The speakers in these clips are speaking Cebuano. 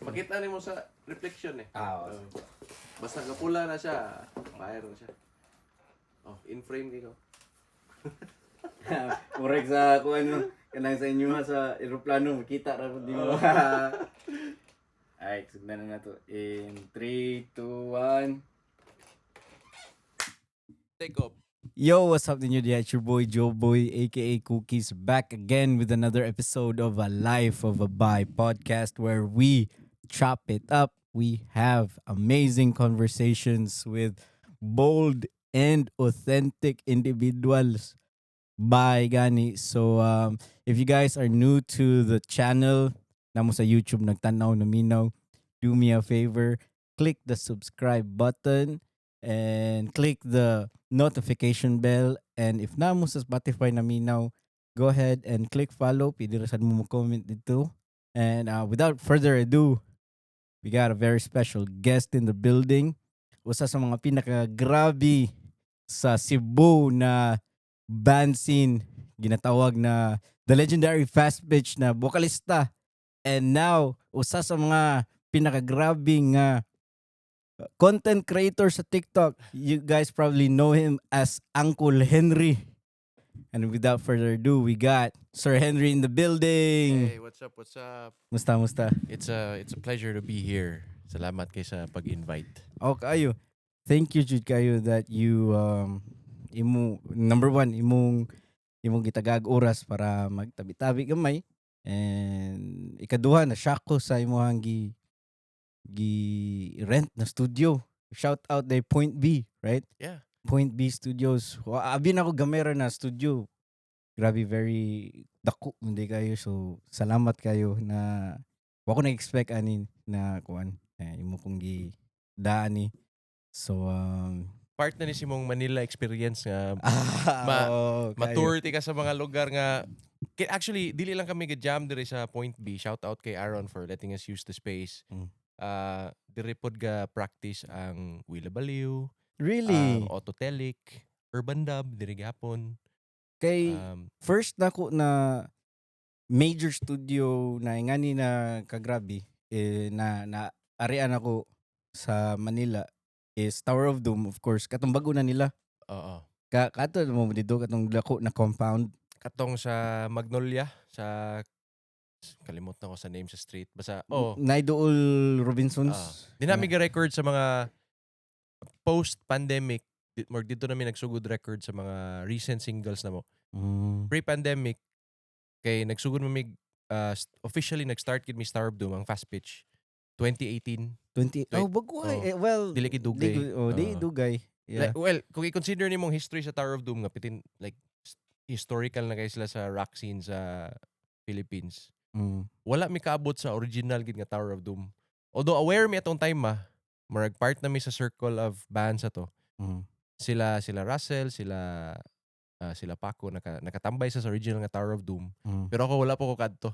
Makita nimo sa reflection eh. Ah, Oh. Basta kapula na siya, fire na siya. Oh, in frame kaayo. Murag sa kuan no, kanang sa inyo ha, sa eroplano makita ra pud nimo. Alright, sugdan na nato. In 3, 2, 1. Take off. Yo, what's up ninyo diha? It's your boy Joe Boy, aka Cookies, back again with another episode of A Life of a Buy podcast where we chop it up. We have amazing conversations with bold and authentic individuals by gani. So if you guys are new to the channel, naa mo sa YouTube nagtanaw naminaw, do me a favor, click the subscribe button and click the notification bell, and if naa mo sa Spotify naminaw, go ahead and click follow. Pwede ra sad mo mo-comment dito. And without further ado, we got a very special guest in the building, usa sa mga pinaka-grabe sa Cebu na band scene, ginatawag na the legendary Fast Pitch na vokalista, and now usa sa mga pinaka-grabe nga content creator sa TikTok. You guys probably know him as Uncle Henry. And without further ado, we got Sir Henry in the building. Hey, what's up? What's up? Musta, musta? It's a pleasure to be here. Salamat kay sa pag-invite. Oh, kayo. Thank you jud kayo that you imo number one imong gitagaag oras para magtabi-tabi gamay, and ikaduha, na shock ko sa imong gi rent na studio. Shout out the Point B, right? Yeah. Point B Studios. Abi na ako gamera na studio. Grabe, very dako hindi kayo. So salamat kayo na wa ko na-expect ani na kuan eh, imo kong gi daan ni. So Part na ni si mong Manila experience nga oo, kayo. Ma-tour ti ka sa mga lugar nga. Actually, dili lang kami ga-jam diri sa Point B. Shout out kay Aaron for letting us use the space. Diri pod ga practice ang Wila Baliw, Really? ang Autotelic, Urban Dub diri gihapon. Kay first nako na major studio na ingani na kagrabe eh, na arian ako sa Manila is Tower of Doom, of course, katong bago na nila. Oo. Kato mo dito katong dako na compound. Katong sa Magnolia, sa kalimot na ko sa name sa street. Basta oh, Naidool Robinsons. Ah, di namin ga-record sa mga post-pandemic, more dito namin nagsugod record sa mga recent singles na mo. Pre-pandemic, kay nagsugod mo mig officially nag-start gid mi Star of Doom, ang Fast Pitch, 2018. 20. Wait, Oh, bago oh. eh, well, Dili kay dugay. Oh, di dugay. Yeah. Like, well, kung i-consider nimong history sa Tower of Doom nga pitin like historical na kay sila sa rock scene sa Philippines. Wala mi kaabot sa original gid nga Tower of Doom. Although aware mi atong time ma, murag part na mi sa circle of bands ato. Sila Russell, sila Paco nakatambay sa original nga Tower of Doom. Pero ako, wala po ko kadto.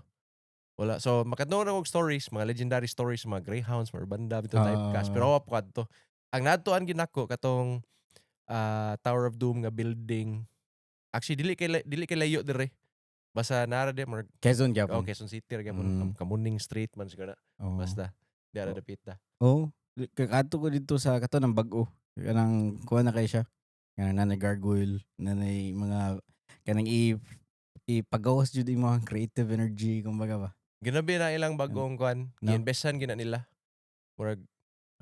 Wala. So makadto na og stories, mga legendary stories, mga Greyhounds, mga Urban Dub, ito Typecast. Pero ako po kadto. Ang nadtuan gid nako katong Tower of Doom nga building. Actually, dili kay layo dire. Basta nara di murag Quezon gyapon. Oh, Quezon City ra gyapon. Kamuning Street man siguro na. Basta di ara Oh. dapita. Oh, kadto ko dito sa kato ng bag-o. Kanang kuha na kay siya. Kanang nanay gargoyle, nanay mga kanang ipagawas jud imong creative energy kumbaga ba. Ginabi na ilang bagong kuan, No. giinvestan gina nila. Murag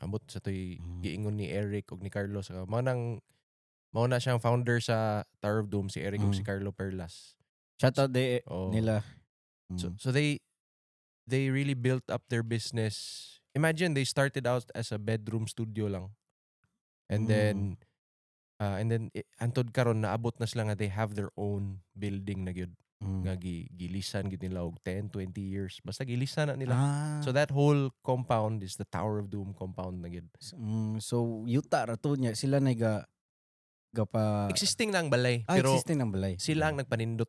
ambot sa toy giingon ni Eric ug ni Carlo sa mao na siyang founder sa Tower of Doom, si Eric ug si Carlo Perlas. Shout out de nila. So they really built up their business. Imagine, they started out as a bedroom studio lang. And then antod karon naabot na sila nga they have their own building na gyud nga gilisan gyud nila og 10, 20 years. Basta gilisan na nila. So that whole compound is the Tower of Doom compound na gyud. So yuta ra to niya sila na ga gapa Existing na ang balay pero existing ang balay. Sila ang nagpanindot.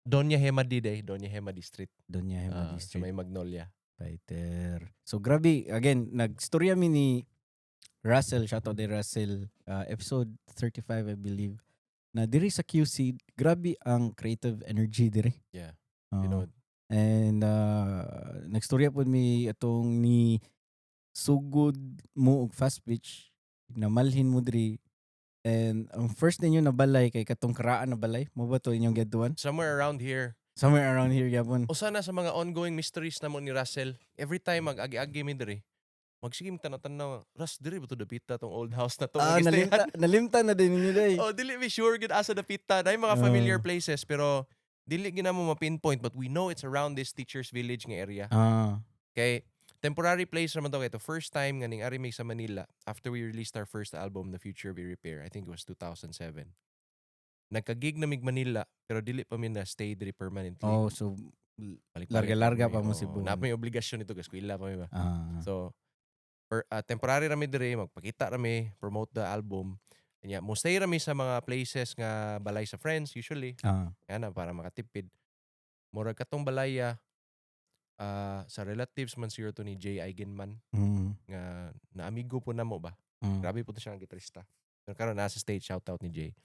Doña Hemadi day, Doña Hemadi Street. Doña Hemadi Sa Street. may Magnolia. Fighter. So grabe, again, nagstorya mi ni Russell, shout out ni Russell, episode 35 I believe, na diri sa QC, grabe ang creative energy diri. Yeah. Oo. You know, And nagstorya pod mi atong ni sugod mo og Fast Pitch, namalhin mo diri and ang first ninyo na balay kay katong karaan na balay mo ba to inyong giadtuan? Somewhere around here. Somewhere around here gyapon. Usa na sa mga ongoing mysteries namo ni Russell. Every time mag-agi-agi mi diri, magsige mi tanaw-tanaw, "Ras, diri ba to dapita tong old house na to?" Ah, Mag-stayhan. Nalimta nalimta na din ninyo day. Oh, dili mi sure gid asa dapita. Naay mga familiar places pero dili gid namo ma-pinpoint, but we know it's around this Teachers Village nga area. Kay temporary place naman to kay the first time nga ning ari mi sa Manila after we released our first album, The Future We Repair. I think it was 2007. Nagka-gig na mig Manila pero dili pa mi na stay diri permanently. Oh, so Balik-balik larga-larga mi. Pa mo Oo, Cebu. naa may obligasyon dito kay eskwela pa mi ba. So temporary ra mi diri, magpakita ra mi, promote the album. Nya mo stay ra mi sa mga places nga balay sa friends usually. Ana para makatipid. Murag katong balaya sa relatives man siguro to ni Jay Eigenman nga naamigo po namo ba. Grabe po to siya ang gitarista. Pero karon nasa stage, shout out ni Jay.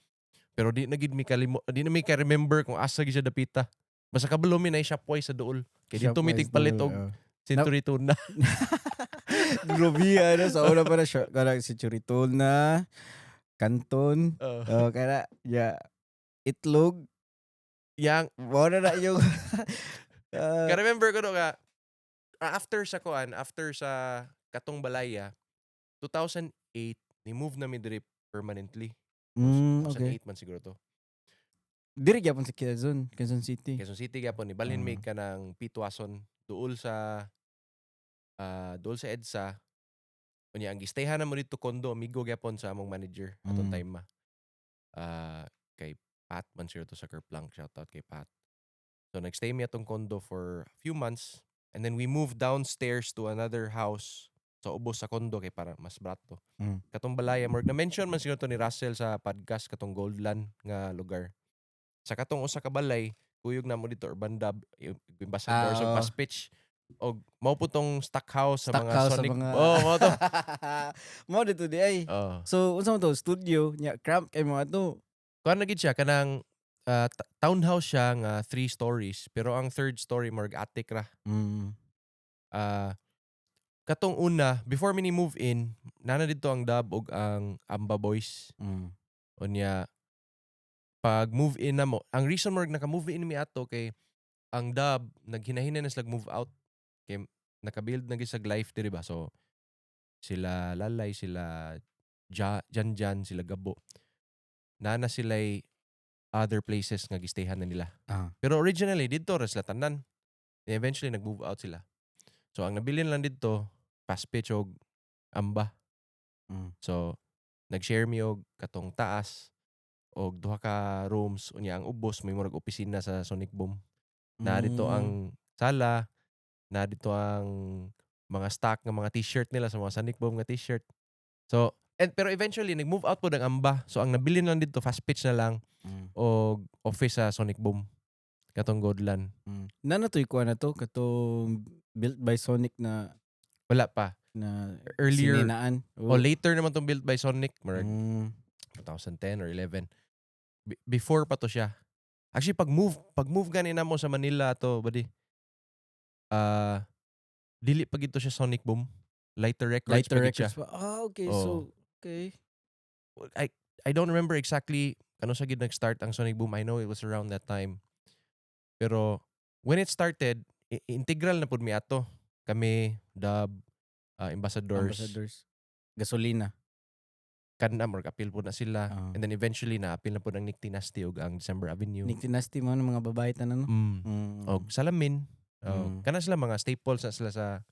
Pero di na gid mi kalimo, di na mi ka-remember kung asa gid siya dapita. Basta kabalo mi na Shopwise sa duol. Kay dito mi Shopwise tigpalit duol, og oh. Century Tuna. Grabe ano sa una pa na siya kanang si Churitona, Canton, oh, kana ya itlog, Yang mao na na yung Ka-remember ko no nga after sa kuan, after sa katong balaya, 2008 ni move na mi diri permanently. 2008 man siguro to. Diri gyapon sa Quezon, Quezon City. Quezon City gyapon ni balhin mi kanang Pituason duol sa EDSA. Unya ang gistayhan na mo dito condo amigo gyapon sa among manager atong time ma. Kay Pat man siguro to sa Kerplank, shout out kay Pat. So nagstay mi atong condo for a few months and then we moved downstairs to another house sa ubos sa condo kay para mas barato. Katong balaya murag na mention man siguro to ni Russell sa podcast, katong Goldland nga lugar. Sa katong usa ka balay, kuyog na mo dito Urban Dub, Ambassadors og Fast Pitch og mao po tong stock house sa mga Stock house sa Sonic. mga Oh, mao to. Mao dito di ay. Oh. So unsa man to studio nya, cramp kay mga to. Kuan na gid siya kanang townhouse siya nga three stories pero ang third story murag attic ra. Katong una before mi ni move in, nana dito ang Dub og ang Amba Boys. Unya pag move in na mo, ang reason murag naka move in mi ato kay ang Dub naghinahina na sila move out kay naka-build na gid sa life diri ba. So sila Lalay, sila Ja, Jan Jan, sila Gabo. Nana sila other places nga gistayhan na nila. Pero originally didto ra sila tanan. Then eventually nag-move out sila. So ang nabilin lang didto Fast Pitch og Amba. So nag-share mi og katong taas og duha ka rooms, unya ang ubos may murag opisina sa Sonic Boom. Na dito ang sala, na dito ang mga stock ng mga T-shirt nila sa mga Sonic Boom nga T-shirt. So and pero eventually nag-move out pod ang Amba. So ang nabilin lang didto Fast Pitch na lang og office sa Sonic Boom. Katong Godland. Nana to'y kuha na to katong built by Sonic na Wala pa. Na Earlier sininaan. O later naman tong built by Sonic, murag 2010 or 11. Before pa to siya. Actually pag move gani namo sa Manila to, buddy. Dili pa gito siya Sonic Boom. Lighter Records Lighter pa gid siya. Records pa. Ah, okay. Oo. So, okay. I don't remember exactly kano sa gid nag-start ang Sonic Boom. I know it was around that time. Pero when it started, integral na pud mi ato. Kami, Dub, Ambassadors, Ambassadors. Gasolina. Kana murag apil po na sila. Ah. And then eventually na-apil na po ng Nick Tinasti ug ang December Avenue. Nick Tinasti mo ng mga babae tanan, no? Mm. Og Salamin. Og kana sila mga staples na sila sa.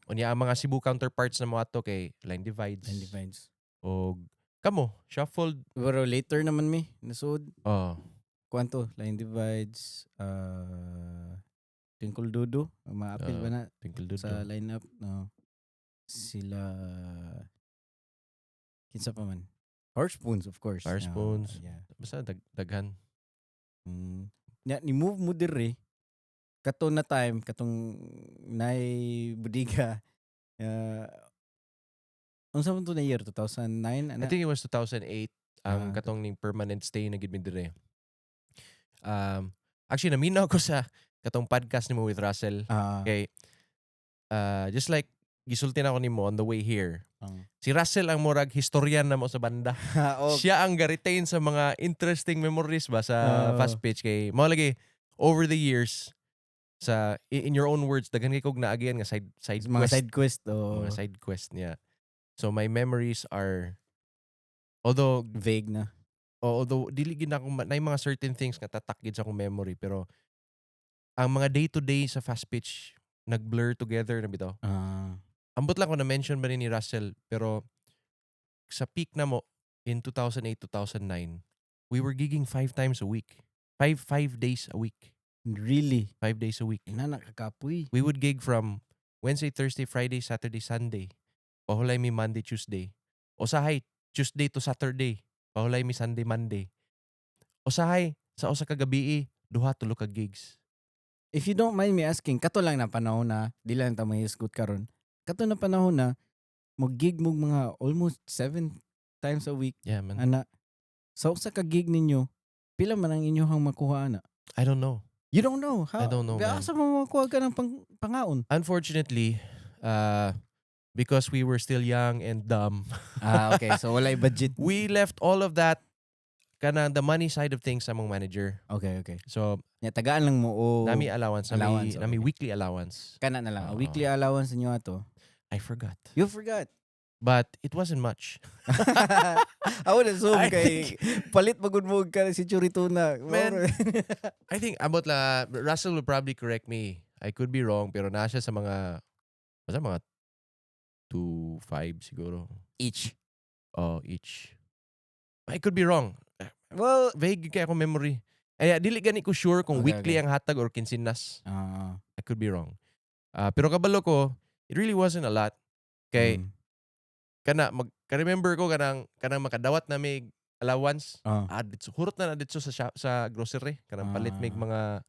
Unya ang mga Cebu counterparts na mo ato kay Line Divides. Line Divides. Og kamo, Shuffled. Pero later naman mi nasud. Oh. Kuanto, Line Divides, Twinkle Dudo, ang mga apil ba na Twinkle Dudo. Sa lineup, no. Sila kinsa pa man. Horse Spoons, of course. Horse Spoons. Yeah. Basta daghan. Nya ni move mo diri kato na time katong nay budiga, unsa man to na year, 2009 I ana? think it was 2008 ang katong ning permanent stay na gid mi dire. Actually naminaw ko sa Katong podcast nimo with Russell. Kay just like gisulti na ako nimo on the way here. Si Russell ang murag historian na mo sa banda. Siya ang ga-retain sa mga interesting memories ba sa Fast Pitch kay mao lagi over the years sa in your own words, daghan kay kog naagian nga side mga quest, side quest, oh. mga side quest niya. So my memories are, although vague na. Oh, although dili gid na akong naay mga certain things nga tatak gid sa akong memory, pero ang mga day to day sa Fast Pitch nag-blur together na bitaw. Ambot lang ko na mention ba ni Russell, pero sa peak na mo in 2008, 2009, we were gigging five times a week. 5 days a week. Really? 5 days a week. Ina, nakakapoy. We would gig from Wednesday, Thursday, Friday, Saturday, Sunday. Pahulay mi Monday, Tuesday. Usahay, Tuesday to Saturday. Pahulay mi Sunday, Monday. Usahay, sa usa ka gabii, duha, tulo ka gigs. If you don't mind me asking, kato lang na panahon na, di lang ta mahisgot karon. Kato na panahon na, mag-gig mo mga almost seven times a week. Yeah, man. Ana, sa usa ka gig ninyo, pila man ang inyohang makuha ana? I don't know. You don't know? How, I don't know, man. Asa mo makuha ka ng pangaon? Unfortunately, because we were still young and dumb, Ah, okay. So walay budget. We left all of that, kana the money side of things, sa among manager. Okay. So, Nya, tagaan lang mo o nami allowance, nami, allowance, nami okay. weekly allowance. Kana na lang. A Oo. weekly allowance ninyo ato. I forgot. You forgot. But it wasn't much. I would assume I kay palit magud mo ka si Churituna. Man. I think ambot la, Russell will probably correct me. I could be wrong, pero naa siya sa mga, basta mga 2 5 siguro. Each. Oh, each. I could be wrong. Well, Vague kay ako memory. Ay, dili gani ko sure kung weekly ang hatag or kinsinas. I could be wrong. Ah, pero kabalo ko, it really wasn't a lot. Kay kana mag ka-remember ko kanang makadawat na may allowance. Ah, ditso, hurot na na ditso sa grocery kanang palit mig mga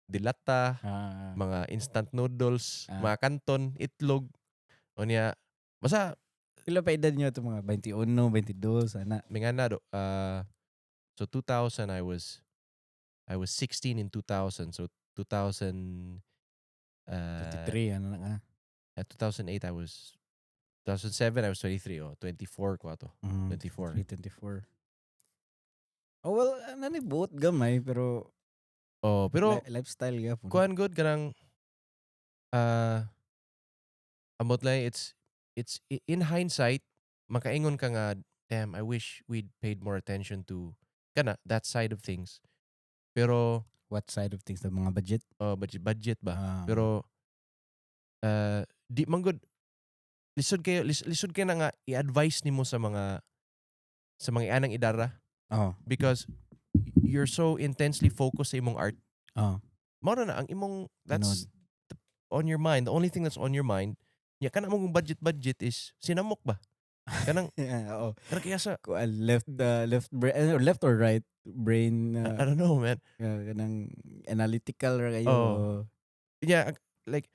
dilata, mga instant noodles, mga kanton, itlog. O niya, basta Pila pa edad niyo ito, mga 21, 22, sana? Mga na do. So 2000, I was 16 in 2000. So 2000 23, ano na nga. At 2008 I was, 2007 I was 23, oh, 24 ko ato. 24. 324. Oh well, ano ni buot gamay pero Oh, pero lifestyle gyapon. Kuan good kanang amot lang, it's in hindsight makaingon ka nga, "Damn, I wish we'd paid more attention to kana that side of things," pero What side of things, the mga budget? Budget ba, pero di man gud lisod kayo, lisod kayo na nga i-advise nimo sa mga anang idara because you're so intensely focused sa imong art. Mao na ang imong, that's on your mind, the only thing that's on your mind. Nya kana mong budget budget is sinamok ba kanang Yeah, oo. Kanang kaya sa Kuan, left the left brain, left or right brain, I don't know, man. Kanang analytical ra kayo. Oh. Yeah, like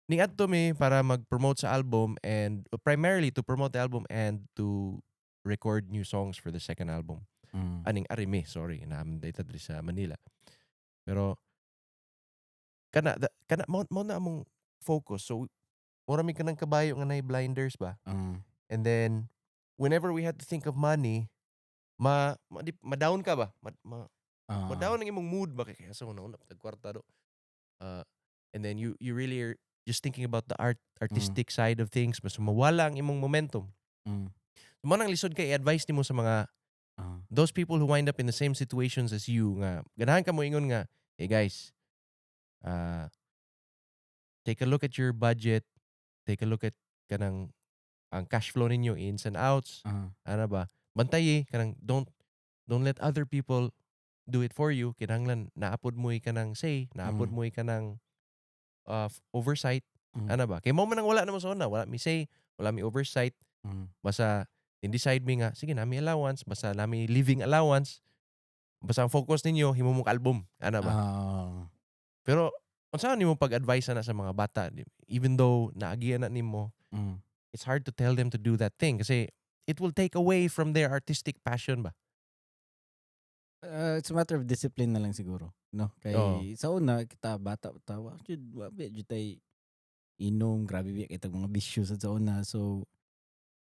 niadto mi para mag-promote sa album and primarily to promote the album and to record new songs for the second album. Aning ari mi, sorry, naam data diri sa Manila. Pero kana mao na among focus. So mura mi kanang kabayo nga nay blinders ba. And then whenever we had to think of money, ma down ka ba? Ma down ang imong mood ba kay kaya sa una una tag kwarta do. And then you really are just thinking about the artistic side of things, basta mawala ang imong momentum. Mao nang lisod kay i-advise nimo sa mga those people who wind up in the same situations as you nga ganahan ka mo ingon nga, "Hey guys, take a look at your budget, take a look at kanang ang cash flow ninyo, ins and outs, ana ba, bantay eh, kanang don't let other people do it for you. Kinahanglan naapod mo kanang say, naapod mo kanang oversight," ana ba, kay mao man ang wala namo sa una. Wala mi say, wala mi oversight. Basta decide mi nga sige, nami allowance, basta nami living allowance, basta ang focus ninyo himo mong album, ana ba. Pero unsa nimo pag-advise na sa mga bata, even though naagian na nimo? It's hard to tell them to do that thing kasi it will take away from their artistic passion ba. It's a matter of discipline na lang siguro, no? Kay Oo. sa una kita bata ta, wa jud wa ba jud tay inom, grabe biya kitag mga bisyo sad sa una. So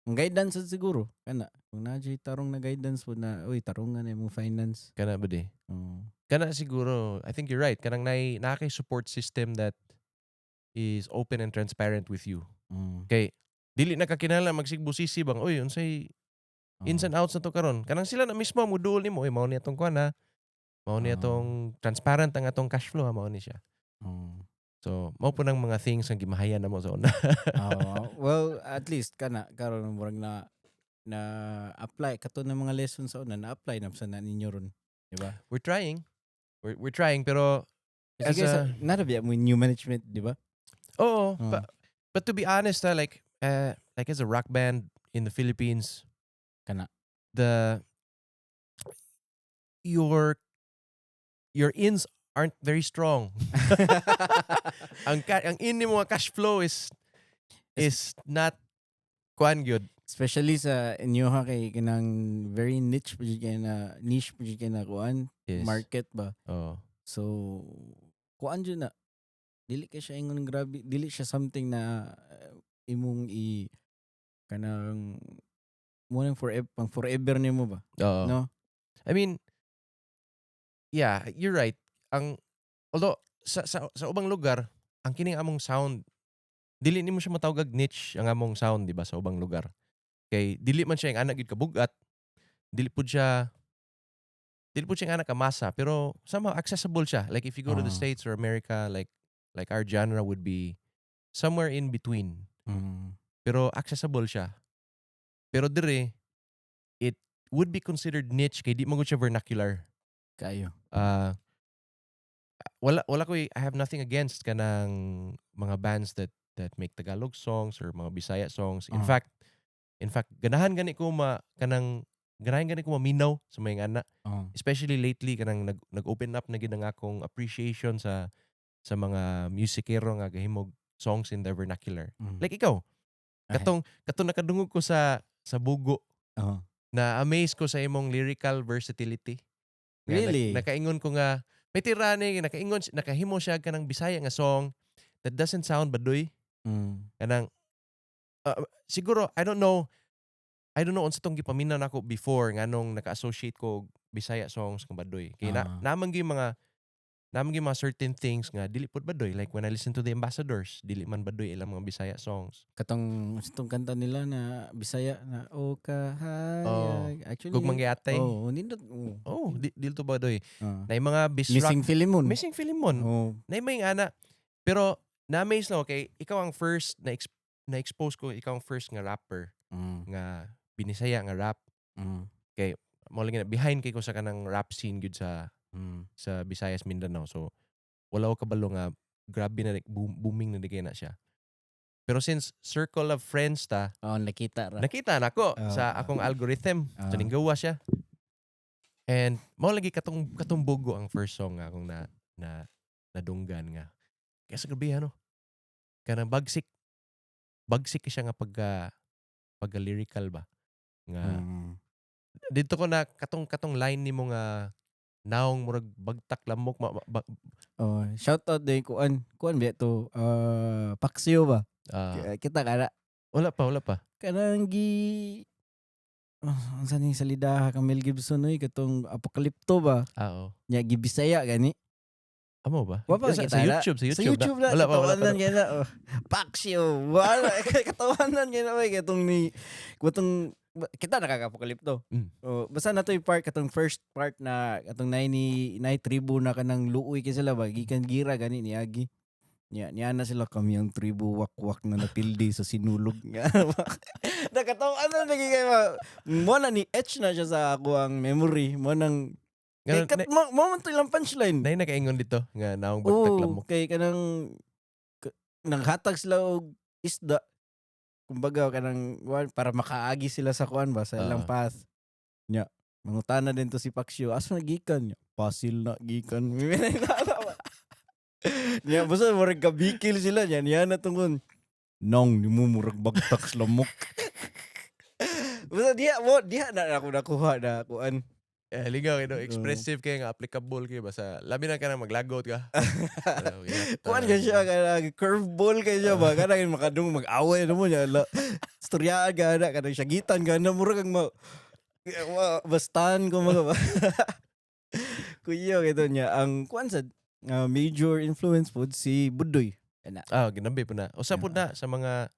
ang guidance sad siguro kana kung naa jud tarong na guidance po na, "Uy, tarungan na imong finance." Kana ba di? Oo. Kana siguro, I think you're right. Kanang naa kay support system that is open and transparent with you. Kay dili na ka kinahanglan magsigbusisi bang, "Uy, unsay ins and outs na to karon?" Kanang sila na mismo muduol nimo, "Uy, mao ni atong kuan ha. Mao ni atong transparent ang atong cash flow ha," mao ni siya. So, mao po nang mga things nga gimahayan namo sa una. Oo. Well, at least kana karon murag na apply kato ng mga lessons sa una, na apply na sa na ninyo ron, di ba? We're trying. We're trying pero Kasi as guys, naa biya mo new management, di ba? Oo, Oo. but to be honest, ah, like as a rock band in the Philippines, Kana. The your ins aren't very strong. Ang in nimo nga cash flow is not kuan gyud. Especially sa inyo ha, kay kanang very niche pa jud kay na niche pa jud kay na kuan market ba. Oo. So kuan jud na dili kay siya ingon grabe, dili siya something na imong i kanang mo nang forever, pang forever nimo ba? Oo. No? I mean, yeah, you're right. Ang although sa ubang lugar, ang kining among sound, dili nimo siya matawag niche ang among sound, di ba, sa ubang lugar. Kay dili man siya yung anak gyud kabugat, dili pud siya yung anak ka masa, pero somehow accessible siya. Like if you go to the States or America, like our genre would be somewhere in between. Pero accessible siya. Pero dire, it would be considered niche kay di man gud siya vernacular. Kayo. Ah, wala ko, I have nothing against kanang mga bands that make Tagalog songs or mga Bisaya songs. In fact ganahan gani ko ma kanang ganahan gani ko maminaw sa mga ana. Especially lately, kanang nag-open up na gid ang akong appreciation sa mga musikero nga gahimog songs in their vernacular. Like ikaw, katong nakadungog ko sa Bugo, na amaze ko sa imong lyrical versatility. Nga Really? Nakaingon ko nga may tirani nakaingon nakahimo siya kanang Bisaya nga song that doesn't sound baduy. Kanang siguro I don't know unsa tong gipaminaw nako before nganong naka-associate ko og Bisaya songs nga baduy. Kay na naa man gyud mga certain things nga dili pud baduy, like when I listen to the Ambassadors, dili man baduy ilang mga Bisaya songs. Katong itong kanta nila na Bisaya na "O kahayag." Actually, "Gugmang Giatay." Oh, nindot. Oh. Oh, di to baduy. Ah. Na mga Bisrak "Missing Philemon." "Missing Philemon." Oh. Na may ana. Pero na-amaze na ako kay ikaw ang first na expose ko, ikaw ang first nga rapper nga binisaya nga rap. Mao lagi na behind kay ko sa kanang rap scene gyud sa sa Visayas, Mindanao. So wala ko kabalo nga grabe na booming na di kay na siya. Pero since circle of friends ta, Oh, nakita ra. Nakita nako sa akong algorithm. So ninggawa siya. And mao lagi katong "Bugo" ang first song nga akong na nadunggan nga. Kaya sa gabi ano, kanang bagsik bagsik siya nga pagka lyrical ba nga dito ko na katong line nimo nga naong murag bagtak lamok Oh, shout out din kuan. Kuan ba to? Paxio ba? Kita ka na. Wala pa, wala pa. Kanang gi oh, unsa ning salida kang Mel Gibson oy, katong "Apocalypto" ba? Ah, oo. Nya gibisaya gani. Amo ba? Wa pa Sa kita na. YouTube, sa YouTube. Sa YouTube na. Wala pa, wala pa. Katawanan kay na. Oh. Paxio. Wala katawanan kay na oy katong ni katong kita nakaka-Apocalypto. Oh, basta na to yung part katong first part na katong nay ni nay tribo na kanang luoy kay sila ba, gikan gira gani ni agi. Nya niya na sila, "Kami ang tribo wakwak na napildi sa sinulog." Nakatawanan lagi kay ba. Mo na ni etch na siya sa ako ang memory. Mo nang kay Nga, kat, mo man to ilang punchline. Nay nakaingon dito nga naong bagtak Oo, lamok. Kay kanang nanghatag sila og isda. Kumbaga kanang para makaagi sila sa kuan ba, sa ilang path. Nya, mangutana din to si Paxio, "Asa na gikan?" Nya, "Pasil na gikan." Nya, basta murag kabikil sila nya, niya na tungkol. "Nong, ni mo murag bagtak sa lamok." Basta diha mo, diha na ako nakuha na kuan. Eh, lingaw kay no, expressive kay nga applicable kay basta labi na ka na maglagot ka. Ano, Kuan ka siya kana curveball kay siya ba kana makadung mag-away na mo niya. Istoryaan ka na kanang syagitan ka na mura kang ma bastan ko mga ba. Kuya kito niya ang kuan sa major influence pod si Budoy. Kana. Ah, ginabi po na. Usa po na sa mga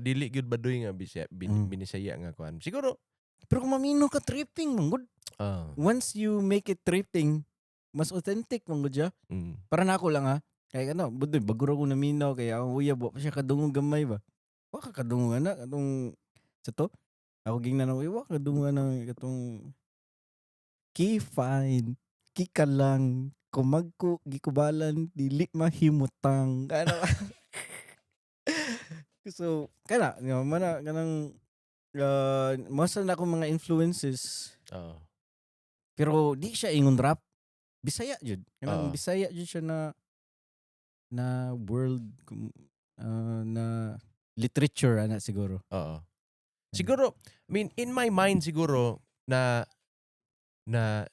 dili gyud baduy nga bisaya, binisaya nga kuan. Siguro Pero kung mamino ka, tripping man gud. Once you make it tripping, mas authentic man gud siya. Para na ako lang ha. Kaya ano, Budoy, bago ra ko naminaw kaya ang uyab wa pa siya kadungog gamay ba. Wa ka kadungog ana katong sa to. Ako gingnan ako, wa ka kadungog ana katong "Ki fine, ki ka lang, kumagko gikubalan, dili mahimutang." Ano? So, kana, nga mana kanang masa na akong mga influences pero di siya ingon rap. Bisaya jud. Kanang Bisaya jud siya na na world na literature ana siguro. Oo. Siguro, I mean, in my mind siguro na na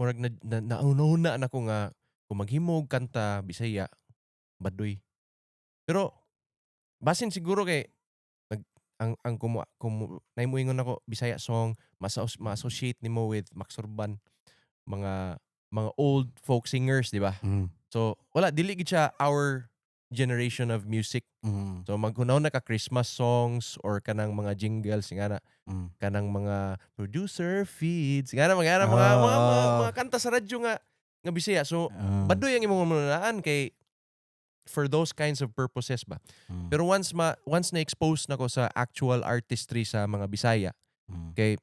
murag na na nauna na ko nga kung maghimog kanta Bisaya, baduy. Pero basin siguro kay nag ang kumu, kumu naimoingon ako Bisaya song, mas ma-associate nimo with Max Surban, mga old folk singers, di ba? So wala, dili gid siya our generation of music. So maghunaw na ka Christmas songs or kanang mga jingles nga na kanang mga producer feeds nga na mga kanta sa radyo nga nga Bisaya. So baduy ang imong manunaan kay for those kinds of purposes ba. Pero once na expose nako sa actual artistry sa mga Bisaya kay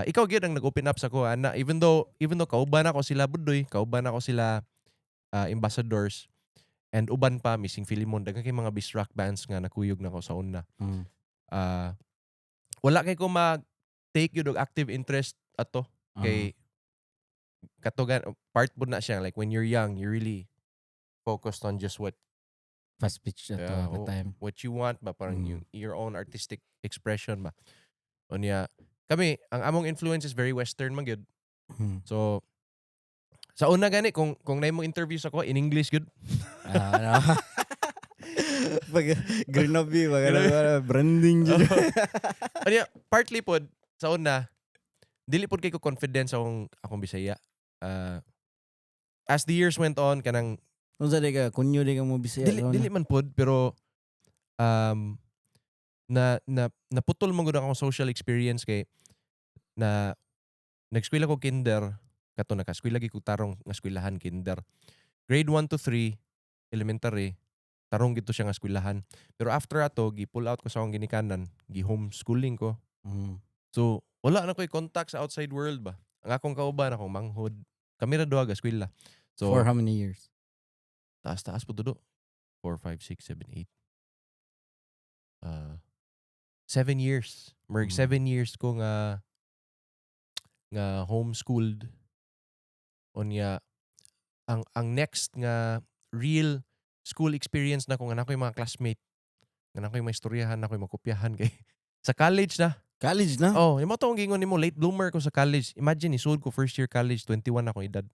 ikaw gyud ang nag-open up sa ko ana, even though kauban ako sila Budoy, kauban ako sila Ambassadors and uban pa, Missing Philemon, daghan kay mga bis rock bands nga nakuyog nako sa una. Wala kay ko mag take yun og active interest ato kay katogan part po na siya, like when you're young, you're really focused on just what Fast pitch ato Yeah, at the oh, time. What you want ba, parang yung your own artistic expression ba. Unya kami, ang among influence is very Western man gyud. So sa una gani, kung naay mo interview sa ko in English gyud. Ah, ano? Pag Grenoble, pag ano, branding jud. Unya partly pod sa una, dili pod kay ko confident sa akong Bisaya. As the years went on, kanang Unsa di ka kunyo di ka mo Bisaya? Dili Sa una? Dili man pod, pero na na naputol man gud akong social experience kay na nag-eskwela ko kinder, kato naka-eskwela gyud ko tarong nga eskwelahan kinder. Grade 1 to 3 elementary, tarong gito siya nga eskwelahan. Pero after ato, gi-pull out ko sa akong ginikanan, gi-homeschooling ko. So wala na ko'y contact sa outside world ba. Ang akong kauban, akong manghod. Kami ra duha ga eskwela. So For how many years? Taas-taas po todo. 4, 5, 6, 7, 8. 7 years. Merg 7 years ko nga nga homeschooled. Unya ang next nga real school experience na ko nga naa ko'y mga classmate, nga naa ko'y mga istoryahan, naa ko'y makopyahan kay sa college na. College na? Oh, yung mo to ang gingon nimo, late bloomer ko sa college. Imagine, isud ko first year college, 21 ako edad.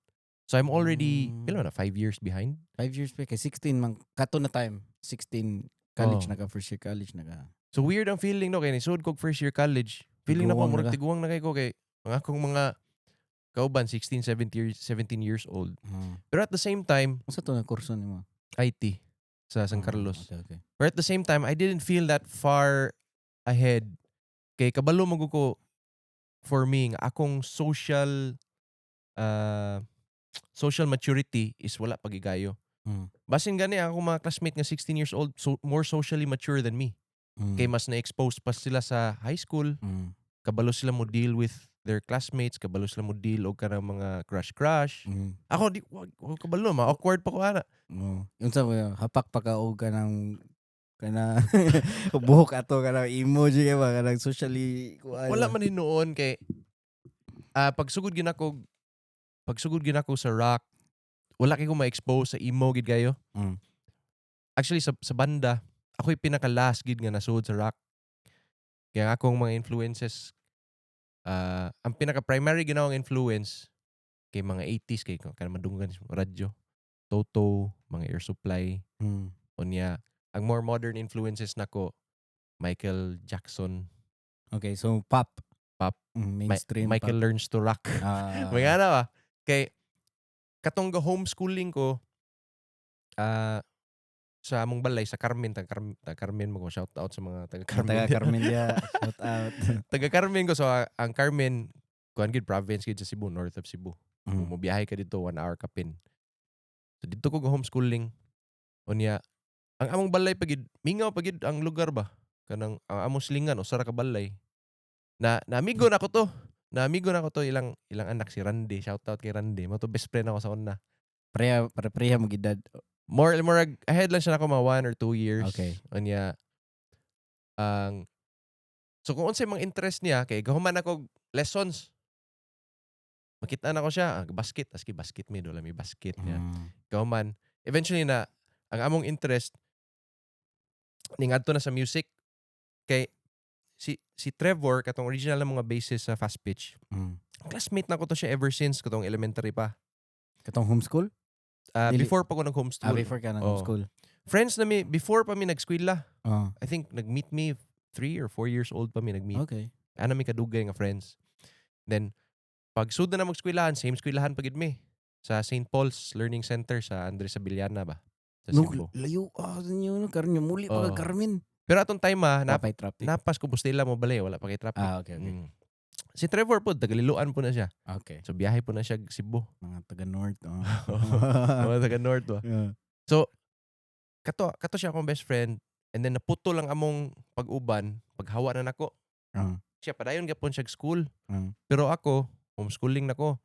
So I'm already, pila na, 5 years behind? 5 years pa. Kay 16 man. Kato na time. 16 college Oh. na ka. First year college na ka. So weird ang feeling no, kay nisud ko first year college. Feeling na ko Tiguang na murag ka. tiguang na kay ko kay mga akong mga kauban 16, 17 years, 17 years old. Pero at the same time, Unsa to na kurso nimo? IT sa San Ah, Carlos. Okay. But at the same time, I didn't feel that far ahead. Kay kabalo mo ko, for me nga akong social maturity is wala pagigayo. Basin gani ang akong mga classmate nga 16 years old, so more socially mature than me. Kay mas na-expose pa sila sa high school, kabalo sila mo deal with their classmates, kabalo sila mo deal og kanang mga crush-crush. Ako di wag kabalo, ma awkward pa ko ana. Oh. Unsa mo hapak pa ka og kanang kana buhok ato kanang emoji kay ba kanang socially kuan. Wala man hinuon kay pagsugod ginako sa rock, wala kay ko ma-expose sa emo gid kayo. Actually sa banda, ako'y pinaka last gid nga nasud sa rock. Kaya akong mga influences Ang pinaka primary ginawang influence kay mga 80s kay kanang madunggan sa radyo. Toto, mga Air Supply, unya ang more modern influences nako, Michael Jackson. Okay, so pop. Pop. Mainstream Michael pop. Learns to Rock. Mga ana ba? Kay katong ga homeschooling ko sa among balay sa Carmen, taga Carmen, taga Carmen mo ko, shout out sa mga taga Carmen. Taga Carmen dia. Shout out. Taga Carmen ko, so ang Carmen kuan gid, province gid sa Cebu, north of Cebu. Kung mobiyahe ka dito, 1 hour kapin. So dito ko ga homeschooling. Unya ang among balay pa gid, mingaw pa gid ang lugar ba. Kanang ang among silingan usa ra ka balay. Na naamigo na ko to. Naamigo na ko to ilang anak, si Randy. Shout out kay Randy. Mao to best friend ako sa una. Pareha pare pareha mo gidad. More ahead lang siya nako, mga 1 or 2 years. Unya ang so kung unsay mga interest niya kay gahuman ako lessons. Makita na ko siya, basket, aski basket mi, dola mi basket niya. Gahuman, eventually na ang among interest ningadto na sa music kay si Trevor, katong original na mga bassist sa Fast Pitch. Classmate na ko to siya ever since katong elementary pa. Katong homeschool? Ah, before pa ko nag-homeschool. Ah, before ka nag Oo. Homeschool. Friends na mi before pa mi nag-eskwela. Oh. I think nag-meet me 3 or 4 years old pa mi nag-meet. Ana mi kadugay nga friends. Then pag sud na mag-eskwelahan, same eskwelahan pa gid mi. Sa St. Paul's Learning Center sa Andres Abellana ba? Sa No, Cebu. layo ah ninyo no karon muli pa Oo. ka Carmen. Pero atong time ah, Napay traffic. napas Compostela mo balay, wala pa kay traffic. Ah, okay. Si Trevor po, taga Liloan po na siya. So biyahe po na siya Cebu. Mga taga North. Oh. Mga taga North ba. So kato kato siya akong best friend and then naputo lang among pag-uban, paghawa na nako. Siya padayon gapon siya school. Pero ako, homeschooling nako.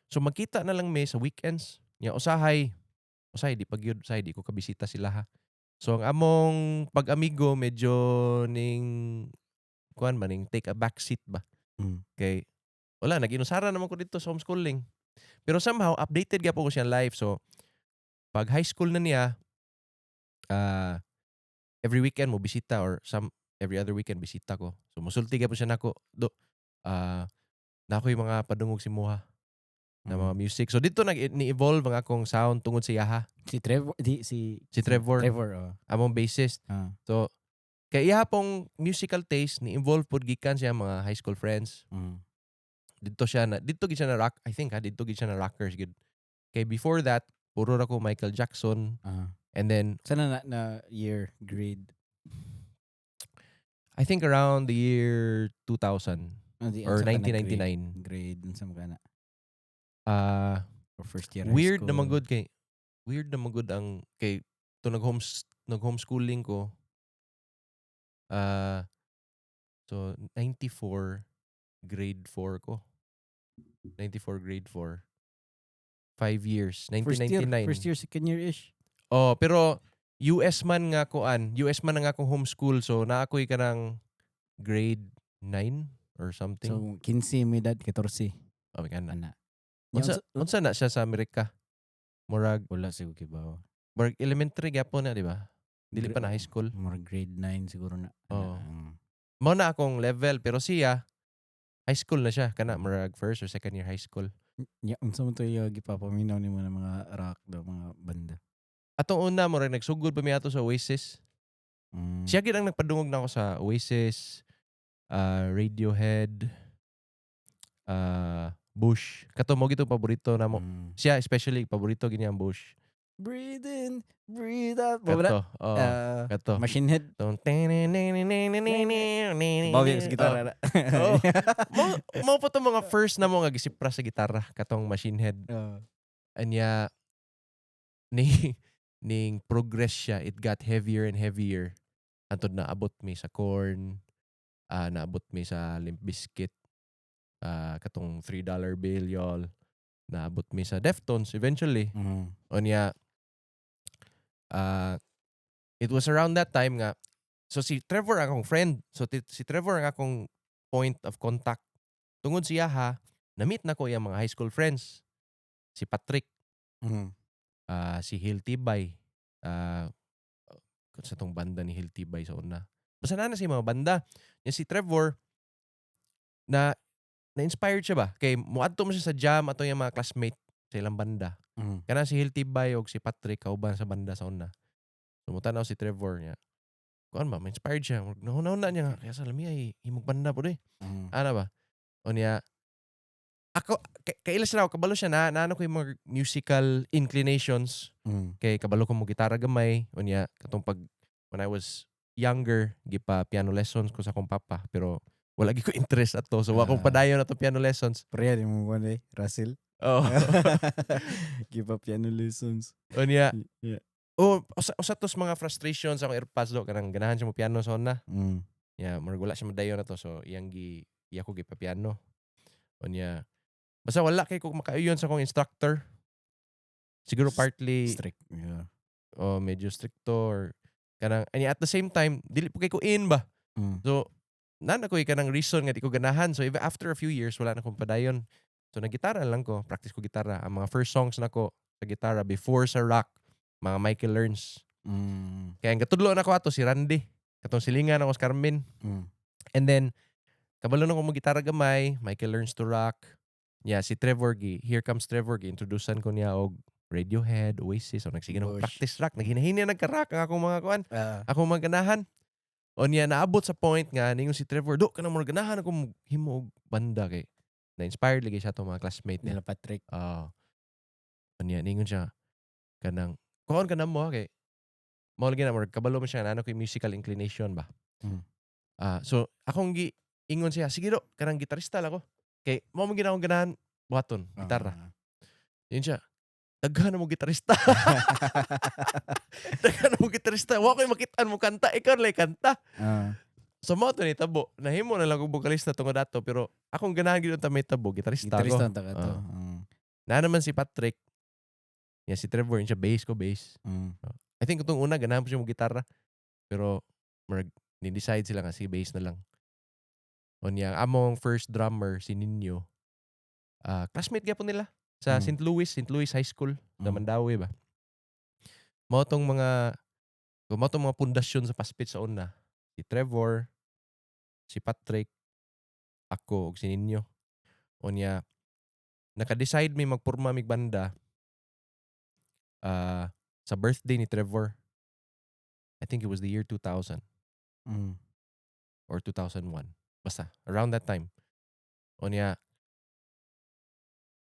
So magkita na lang mi sa weekends. Nya usahay di pag yun, usahay di ko kabisita sila ha. So ang among pag-amigo medyo ning kuan ba, ning take a back seat ba. Kay wala, nag-inusara naman ko dito sa homeschooling. Pero somehow updated gyapon ko siyang life. So pag high school na niya, every weekend mo bisita or some every other weekend bisita ko. So musulti gyapon siya nako do na ako yung mga padungog si Muha na mga music. So dito nag ni-evolve ang akong sound tungod sa iyaha. Si Trevor, di si Si Trevor, Trevor, oh. among bassist. So kay iya pong musical taste ni-evolve pod gikan siya mga high school friends. Dito siya na dito gid siya na rock, I think ha, dito gid siya na rockers gid. Kay before that puro ra ko Michael Jackson and then Sana na year grade? I think around the year 2000 Ah, di, or unsa ka na 1999. Grade, unsa man ka na? Ah, Or first year high weird school. na good kay weird na good ang kay to nag homeschooling ko. Ah, so 94 grade 4 ko. 94 grade 4. 5 years, First year, 1999. first year, second year ish. Oh, pero US man nga kuan, US man nga akong homeschool, so naa ko'y kanang grade 9 or something. So 15 may edad, 14. Oh, my God. Ana. Unsa na siya sa Amerika? Murag Wala siguro kibaw. Murag elementary gyapon na, di ba? Dili pa na high school. Murag grade 9 siguro na. Oo. Ana. Mao na akong level, pero siya high school na siya kana murag first or second year high school. Ya, unsa man to yung gipapaminaw nimo ng mga rock daw, mga banda? Atong una murag nagsugod pa mi ato sa Oasis. Siya gid ang nagpadungog na ako sa Oasis, Radiohead, Bush. Kato mo gito paborito namo. Siya especially paborito gini ang Bush. Breathe in, breathe out. Mao ba na? Kato. Oh, Ah, kato. Machine Head. Tong Bawi sa gitara na. Oh. Mao po to mga first na mo nga gisipra sa gitara katong Machine Head. Anya ni ning progress siya, it got heavier and heavier antod naabot mi sa Korn, naabot mi sa Limp Bizkit, katong $3 Bill, y'all, naabot mi sa Deftones eventually. Unya it was around that time nga so si Trevor ang akong friend, so si Trevor ang akong point of contact tungod siya ha na-meet na ko iyang mga high school friends, si Patrick, si Hil Tibay, sa tong banda ni Hil Tibay sa una, basta na siya mga banda niya. Si Trevor na Na-inspired siya ba? Kay muadto mo siya sa jam ato yung mga classmate sa ilang banda. Kana si Hilty Bay og si Patrick kauban sa banda sa una. Sumutan si Trevor niya. Kuan ba, ma-inspired siya. Nahuna niya nga, kaya sa lami ay himog banda po eh. Ana ba? O niya, ako, kaila siya ako, kabalo siya na ano ko yung mga musical inclinations. Kay kabalo ko mo gitara gamay. O niya, katong pag, when I was younger, gipa piano lessons ko sa akong papa. Pero wala gi ko interest ato. So, wa akong padayon ato piano lessons. Pareha din mo eh, Russell. Oh. Give up piano lessons. O niya, oh, usa tos mga frustrations akong airpads do kanang ganahan siya mo piano sa una. Yeah, murag wala siya madayon na to, so iyang gi iya ko gi piano. O niya, basta wala kay ko makauyon sa akong instructor. Siguro partly Strict. Yeah. Oh, medyo stricto or kanang and at the same time dili po kay ko in ba. So nana ko kanang reason nga di ko ganahan. So even after a few years wala na akong padayon. So nagitara lang ko, practice ko gitara. Ang mga first songs nako sa gitara before sa rock, mga Michael Learns. Kaya ang katudlo na ko ato si Randy. Katong silingan ako sa Carmen. And then kabalo na ko mo gitara gamay, Michael Learns to Rock. Yeah, si Trevor gi, Here Comes Trevor gi introducean ko niya og Radiohead, Oasis. So nagsige na ko Bush. Practice rock. Naghinahina nagka-rock ang akong mga kuan, akong mga ganahan. O niya naabot sa point nga ningon si Trevor, "Do kanang mga ganahan ako mo himo og banda," kay na-inspired lagi siya atong mga classmate niya. Nila Patrick. Ah. Uh, niya ningon siya kanang kuon ka na mo kay mao lagi na murag kabalo mo siya na ano ko yung musical inclination ba. Ah, so akong gi ingon siya, "Sige do, kanang gitarista lang ko." Kay mao man gid akong ganahan buhaton, gitara. Yun siya. "Daghan na mo gitarista. Daghan na mo gitarista. Wa ko'y makitaan mo kanta. Ikaw lang kanta." So mao to nitabo. Nahimo na lang kong vokalista tungod ato, pero akong ganahan gid unta may tabo, gitarista ako. Gitarista ta ka to. Ah. Na naman si Patrick. Ya si Trevor, yun siya bass ko bass. I think itong una ganahan po siya mo gitara. Pero murag ni-decide sila nga si bass na lang. O niya, ang among first drummer si Ninyo. Ah, classmate gyapon nila sa St. Louis High School sa Mandaue ba. Mao tong mga pundasyon sa Paspit sa una. Si Trevor, si Patrick, ako ug si Ninyo. O niya naka-decide mi magporma mig banda sa birthday ni Trevor. I think it was the year 2000 or 2001. Basta, around that time. O niya,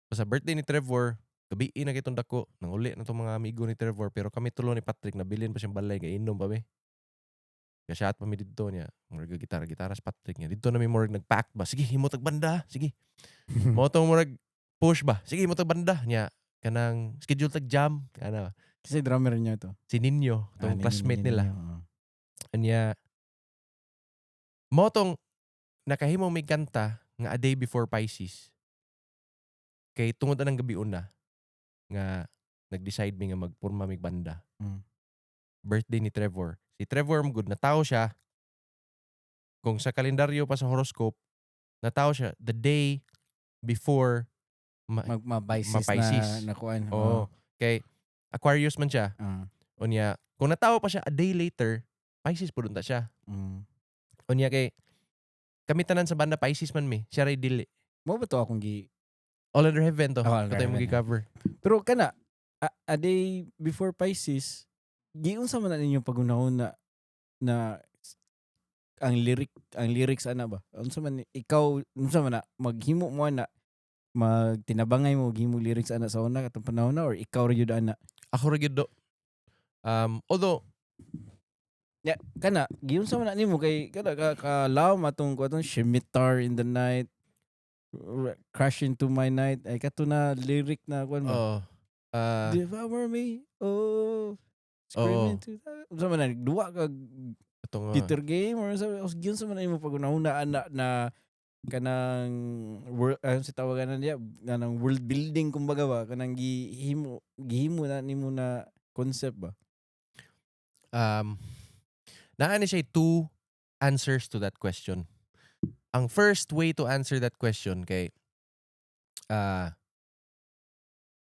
basta birthday ni Trevor, gabi na kitong dako, nanguli na tong mga amigo ni Trevor, pero kami tulo ni Patrick, nabilin pa siyang balay, kay inom pa mi. Kashat pa mi didto niya. Murag gitara gitara si Patrick niya. Didto na mi murag nag-pack ba. "Sige, himo tag banda. Sige." Mo tong murag push ba. "Sige, himo tag banda." Niya kanang schedule tag jam. Ano, Kasi drummer niya to. Si Ninyo, tong Ah, classmate Ninyo, nila. Oo. Anya mo tong nakahimo may kanta nga A Day Before Pisces. Kay tungod anang gabi una nga nag-decide mi nga magporma mig banda. Birthday ni Trevor. Si Trevor good na tao siya. Kung sa kalendaryo pa sa horoscope, natawo siya the day before Mag ma-Pisces Ma-Pisces. na nakuan. Oo. Kay Aquarius man siya. Unya, kung natawo pa siya a day later, Pisces pud unta siya. Unya kay kami tanan sa banda Pisces man mi. Siya ray dili. Mo ba to akong gi All Under Heaven to. Oh, All Under Ito yung Heaven. gi-cover. Pero kana a day before Pisces, giunsa man na ninyo pagunahon na na ang lyrics ana ba? Unsa man ikaw, unsa man na maghimo mo ana, magtinabangay mo himo lyrics ana sa una katong panahon na, or ikaw ra gyud ana? Ako ra gyud do. Although Ya, kana giunsa man na nimo kay kana ka, ka laom atong atong scimitar in the night, crash into my night, ay kato na lyric na kuan ba? Oh, Devour me, oh, scream Oo. into the, unsa man na duwa ka itong, Peter game or sa giunsa man na nimo pagunahuna ana na kanang world, ano si tawagan na niya, kanang world building kumbaga ba, kanang gihimo na nimo na concept ba? Naa ni siya two answers to that question. Ang first way to answer that question kay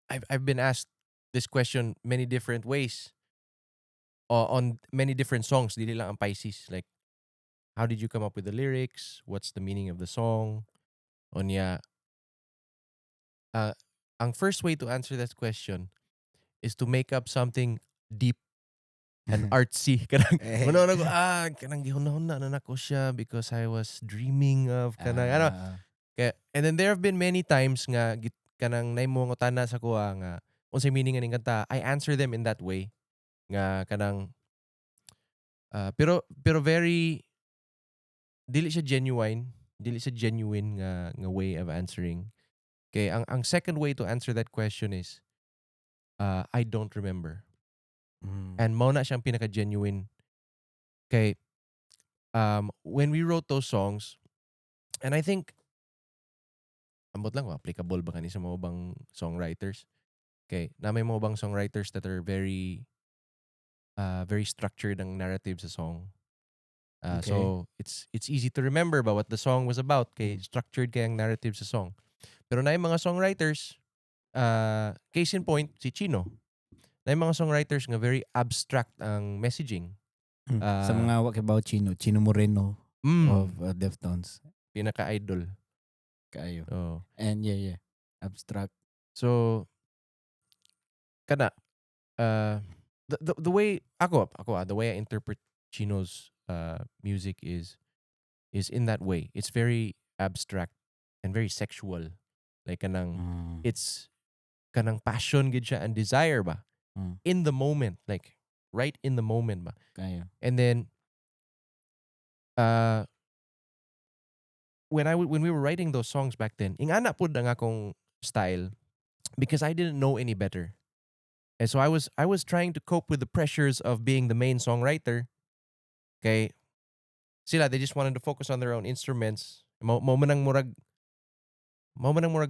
I've been asked this question many different ways on many different songs, dili lang ang Pisces. Like, how did you come up with the lyrics? What's the meaning of the song? Unya, ang first way to answer that question is to make up something deep and artsy. Kanang Eh. mano ko, kanang gihuna-huna na nako siya because I was dreaming of kanang ano. Kaya, and then there have been many times nga kanang naay mangutana sa akoa nga unsay meaning aning kanta, I answer them in that way nga kanang pero very dili siya genuine, dili siya genuine nga way of answering. Kay ang second way to answer that question is "I don't remember." And mao na siyang pinaka genuine kay when we wrote those songs, and I think, ambot lang kung applicable ba kani sa mga ubang songwriters, kay naa may mga ubang songwriters that are very structured ang narrative sa song. So it's easy to remember ba what the song was about kay structured kay ang narrative sa song. Pero naay mga songwriters, case in point si Chino. Naay mga songwriters nga very abstract ang messaging. Sa mga wa kibaw, Chino, Chino Moreno of Deftones. Pinaka-idol. Kaayo. Oh. And yeah. Abstract. So kana the way ako, the way I interpret Chino's music is in that way. It's very abstract and very sexual. Like kanang it's kanang passion gid siya and desire ba in the moment, like right in the moment ba. Kaayo. And then when we were writing those songs back then, ingana pud ang akong style because I didn't know any better. And so I was trying to cope with the pressures of being the main songwriter. Kay sila, they just wanted to focus on their own instruments. Mao man ang murag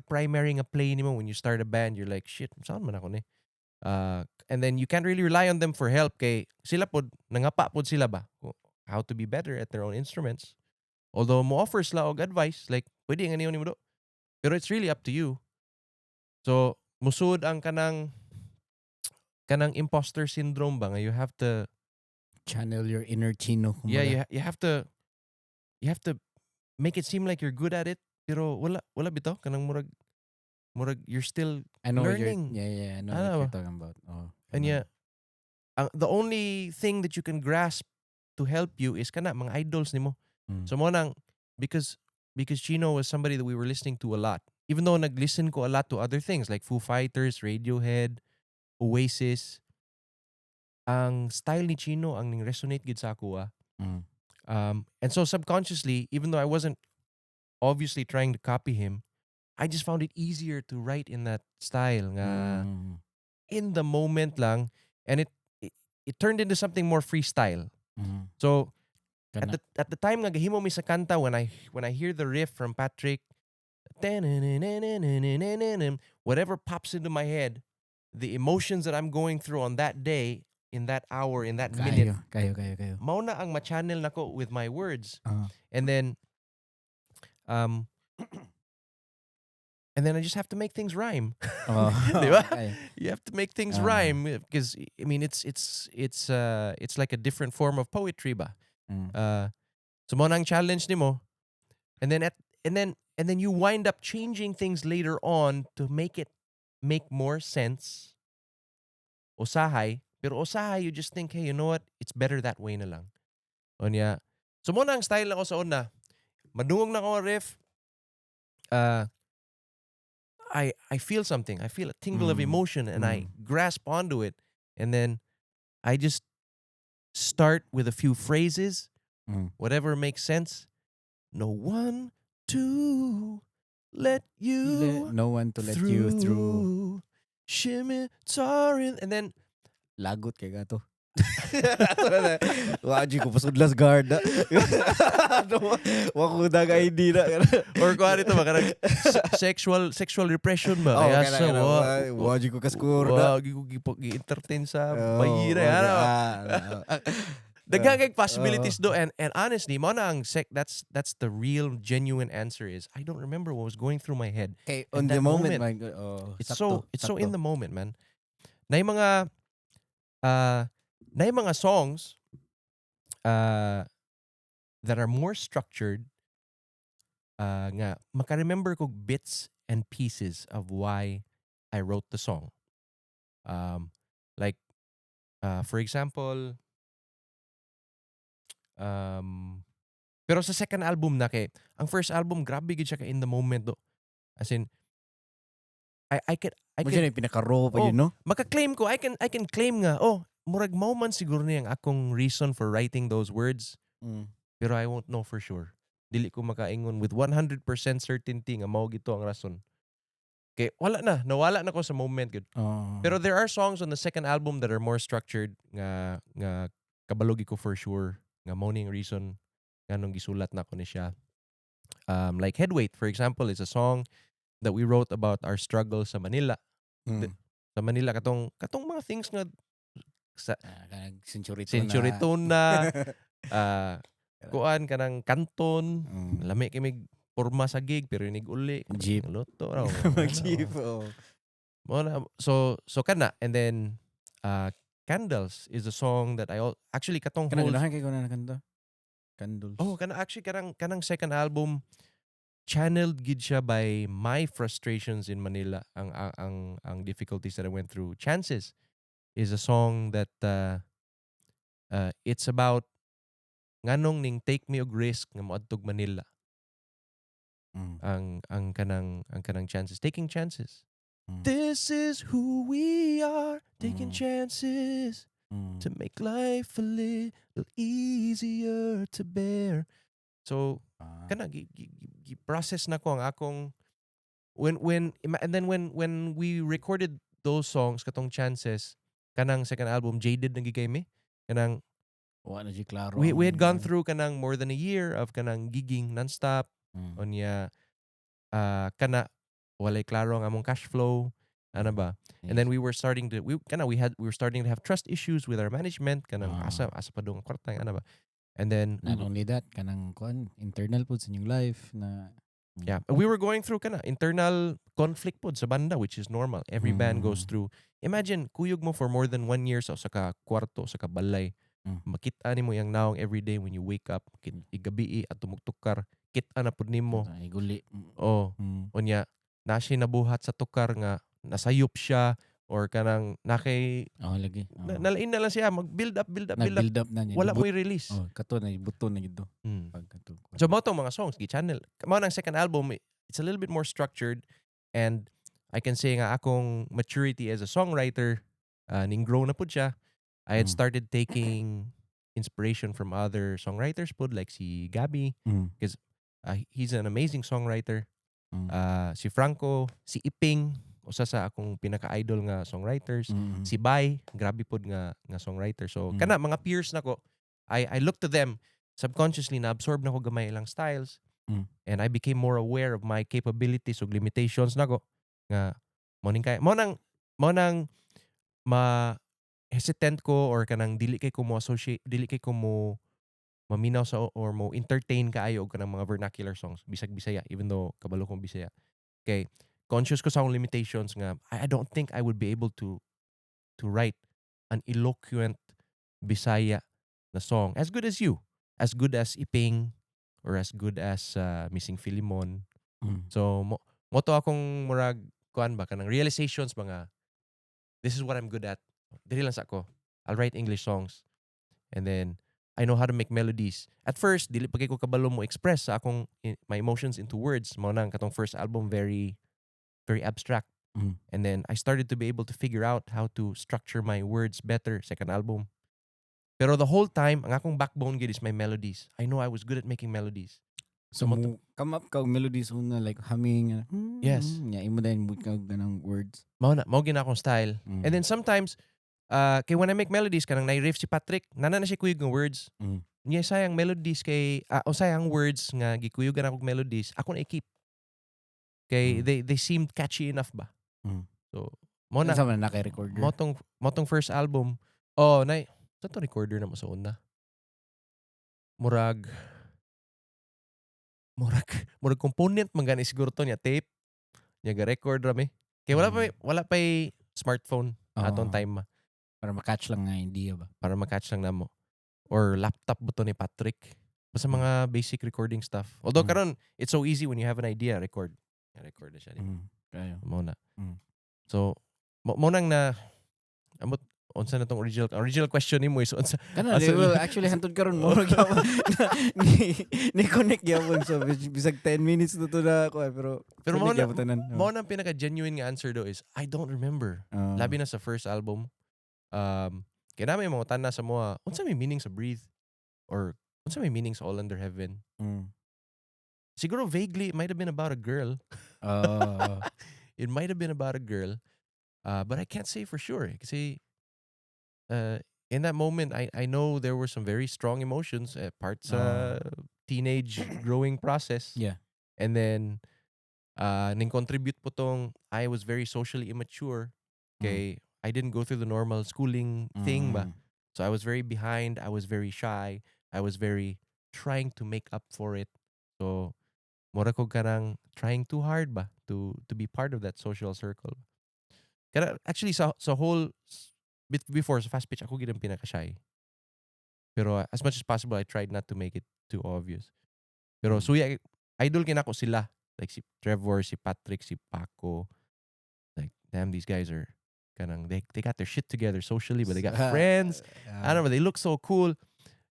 primary nga play nimo when you start a band. You're like, "Shit, saan man ako ni?" And then you can't really rely on them for help kay sila pod nangapa pod sila ba how to be better at their own instruments. Although mo offer sila og advice like, "Pwede nga niyo nimo do." Pero it's really up to you. So musud ang kanang imposter syndrome ba nga you have to channel your inner Chino Yeah, kumbaga. you have to make it seem like you're good at it pero wala bitaw, kanang murag you're still I know what you're learning. Yeah, I know Ano what ba? You're talking about. Oh. And Kanang- yeah, the only thing that you can grasp to help you is kana mga idols nimo. So mao nang because Chino was somebody that we were listening to a lot. Even though nag-listen ko a lot to other things like Foo Fighters, Radiohead, Oasis, ang style ni Chino ang ning resonate gid sa ako ah. And so subconsciously, even though I wasn't obviously trying to copy him, I just found it easier to write in that style nga in the moment lang, and it turned into something more freestyle. So at Kana. the time nga gahimo mi sa kanta, when I hear the riff from Patrick, whatever pops into my head, the emotions that I'm going through on that day, in that hour, in that minute, Kaayo, kaayo, kaayo, kaayo. Mao na ang ma-channel nako with my words. And then I just have to make things rhyme. Oh, Di ba? Kaayo. You have to make things rhyme because, I mean, it's like a different form of poetry ba. So mao nang challenge nimo, and then you wind up changing things later on to make it make more sense. Usahay, pero usahay you just think, "Hey, you know what? It's better that way na lang." Unya. So mao na ang style nako sa una. Madungog nako ang riff. I feel something. I feel a tingle of emotion and I grasp onto it. And then I just start with a few phrases, whatever makes sense. No one to let you No one to let you through. Shimmy, sorry. And then Lagot kay gato. Wa ko pasudlas guard. Ano, wa ko dag ID na. Or kuha nito ba kanang sexual repression ba? Oh, Kaya kana sa kana wa wa ko kaskur na. wa gi entertain sa Oh, bayira. Ano? ah. Daghan kay possibilities do, and honestly, mao na ang sec that's the real genuine answer is I don't remember what was going through my head Okay, at on the that moment, moment. Man. Oh, It's sakto, so in sakto. The moment, man. Naay mga songs that are more structured. Nga maka-remember kog bits and pieces of why I wrote the song. Like, for example, pero sa second album na kay ang first album, grabe gid siya ka in the moment do. As in, I Mo can siya na yung pinaka-raw pa Oh. yun, no? Maka-claim ko, I can claim nga, oh, murag mao man siguro ni ang akong reason for writing those words, pero I won't know for sure. Dili ko makaingon with 100% certainty nga mao gito ang rason. Kay wala na, nawala na ko sa moment gud. Oh. Pero there are songs on the second album that are more structured nga kabalo ko for sure nga mao ni ang reason nganong gisulat nako ni siya. Like Headweight, for example, is a song that we wrote about our struggle sa Manila. Sa Manila, katong mga things nga sa Ah, kanang Century Tuna. Century Tuna, kuan, kanang Canton, lami kay porma sa gig pero inig uli Jeep. Luto raw. Mag-jeep, oh. Mao na, so kana, and then Candles is a song that I actually katong Kanang whole ganahan kay ko na kanta. Candles. Oh, kana, actually kanang second album, channeled gid siya by my frustrations in Manila, ang difficulties that I went through. Chances is a song that it's about nganong ning take me og risk nga moadtog Manila. Ang kanang Chances, taking chances. This is who we are, taking chances to make life a little easier to bear. So kana gi process na ko ang akong when and then when we recorded those songs, katong Chances, kanang second album, jaded na gid mi, kanang Wa na siya klaro. We had gone through kanang more than a year of kanang gigging nonstop. Unya kana walay klaro ang among cash flow, ana ba, and then we were starting to we kana we had we were starting to have trust issues with our management, kanang asa pa dong kwarta, ana ba, and then Not only that, kanang kuan, internal pud sa inyong life na Yeah, we were going through kana internal conflict pod sa banda, which is normal. Every band goes through. Imagine kuyog mo for more than one year sa usa ka kwarto, sa ka balay. Makita nimo iyang naong every day when you wake up, kit igabii at tumugtukar, kita na pud nimo. Ay, guli. Oh, unya na siya nabuhat sa tukar nga nasayop siya or kanang nakay Oh, lagi. Na, nalain na lang siya, mag build up, build up, build up. Nag-build up na niya. Wala mo'y release. Oh, kato na buto na gito. Pag kato. So mao tong mga songs gi-channel. Mao nang second album, it's a little bit more structured and I can say nga akong maturity as a songwriter ning grow na pud siya. I had started taking inspiration from other songwriters pud, like si Gabby. He's an amazing songwriter. Si Franco, si Iping, usa sa akong pinaka-idol nga songwriters. Si Bai, grabe pod nga songwriter. So kana mga peers nako, I look to them subconsciously, na absorb nako gamay ilang styles. And I became more aware of my capabilities ug limitations nako nga mo ning kay mo nang ma hesitant ko or kanang dili kay ko mo associate, dili kay ko mo maminaw sa or mo entertain kaayo og kanang mga vernacular songs bisag Bisaya, even though kabalo kong Bisaya, kay conscious ko sa akong limitations nga I don't think I would be able to write an eloquent Bisaya na song as good as you, as good as Iping or as good as Missing Philemon. So mo to akong murag kuan ba, kanang realizations, mga this is what I'm good at. Dili lang sa ako. I'll write English songs. And then I know how to make melodies. At first, dili pa kay ko kabalo mo express sa akong my emotions into words. Mao nang katong first album, very very abstract. And then I started to be able to figure out how to structure my words better second album. Pero the whole time, ang akong backbone gid is my melodies. I know I was good at making melodies. So mo come up ka og melodies una, like humming. Yes. Nya imo din mo ka ganang words. Mao na, mao gina akong style. And then sometimes kay when I make melodies, kanang nai-riff si Patrick, nana na siya kuyog ng words. Niya sayang melodies kay o sayang words nga gikuyugan akong melodies, ako na i-keep. Kay they seemed catchy enough ba. So mo na Unsa man na kay recorder? Mo tong first album. Oh, nay sa to recorder na mo sa una. Murag component man gani siguro to niya, tape. Niya ga-record ra mi. Kay wala pa smartphone atong time ma. Para ma-catch lang nga idea ba. Para ma-catch lang namo. Or laptop ba to ni Patrick? Basta mga basic recording stuff. Although karon it's so easy when you have an idea, record. Yeah, record na siya, di ba? Kayo. Mao na. So mao nang na amot unsa na tong original question nimo is unsa Kana di, well, actually hantod karon mo gyapon ni connect gyapon, so bisag 10 minutes na to na ko eh, pero Pero mao connect na gyapon tanan. Mao na ang pinaka genuine nga answer do is I don't remember. Labi na sa first album. Kaya namin mga tana sa mga unsa may meaning sa "Breathe" or unsa may meaning sa "All Under Heaven." Siguro vaguely it might have been about a girl. It might have been about a girl. But I can't say for sure eh. Kasi in that moment, I know there were some very strong emotions at parts sa teenage growing process. And then, ning contribute pod tong I was very socially immature. Kay I didn't go through the normal schooling thing ba. So I was very behind. I was very shy. I was very trying to make up for it. So mura ko kanang trying too hard ba to be part of that social circle. Kaya actually sa whole bit before sa Fast Pitch, ako gid ang pinaka-shy. Pero as much as possible I tried not to make it too obvious. Pero suya idol kinako sila, like si Trevor, si Patrick, si Paco. Like, damn, these guys are kanang they got their shit together socially, but they got friends. I don't know, they look so cool.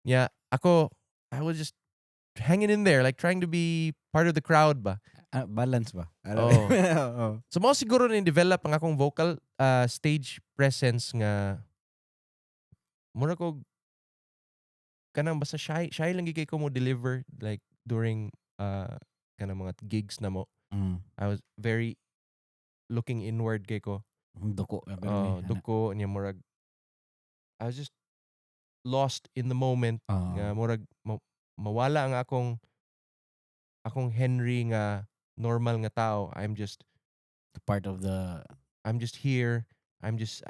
Yeah, ako, I was just hanging in there, like trying to be part of the crowd ba. Ah, balance ba? Oh. Oo. So mao siguro ni develop ang akong vocal stage presence nga mura ko kanang basta shy shy lang gyud kay ko mo deliver like during kanang mga gigs na mo. I was very looking inward kay ko. Duko. Oh, duko niya, murag I was just lost in the moment nga murag mawala ang akong Henry nga normal nga tao. I'm just Part of the I'm just here. I'm just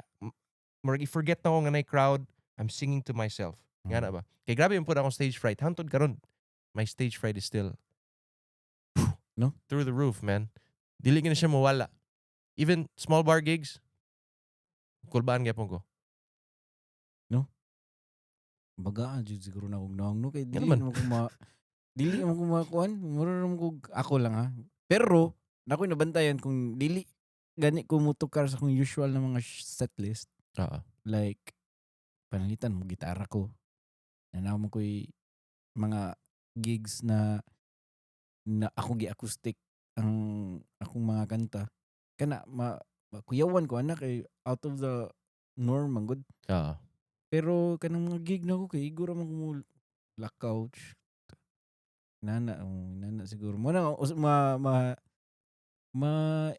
murag i-forget na ko nga nay crowd. I'm singing to myself. Nga na ba? Kay grabe yung pud akong stage fright. Hantod karon, my stage fright is still No? through the roof, man. Dili na siya mawala. Even small bar gigs, kulbaan gyapon ko. Bagaan jud siguro na kog naong, no, kay Nga dili naman. Naman ko ma dili man ko makuan, mura ra man kog ako lang ha. Pero nakoy nabantayan kung dili gani ko mutukar sa akong usual na mga set list. Oo. Like pananglitan mo gitara ko. Na mo ko'y mga gigs na na ako gi-acoustic ang akong mga kanta. Kana ma, kuyawan ko ana kay out of the norm man gud. Oo. Pero kanang mga gig na ko kay igo ra man ko mo lakaw. Nana, oh, nana siguro. Mo na ma ma ma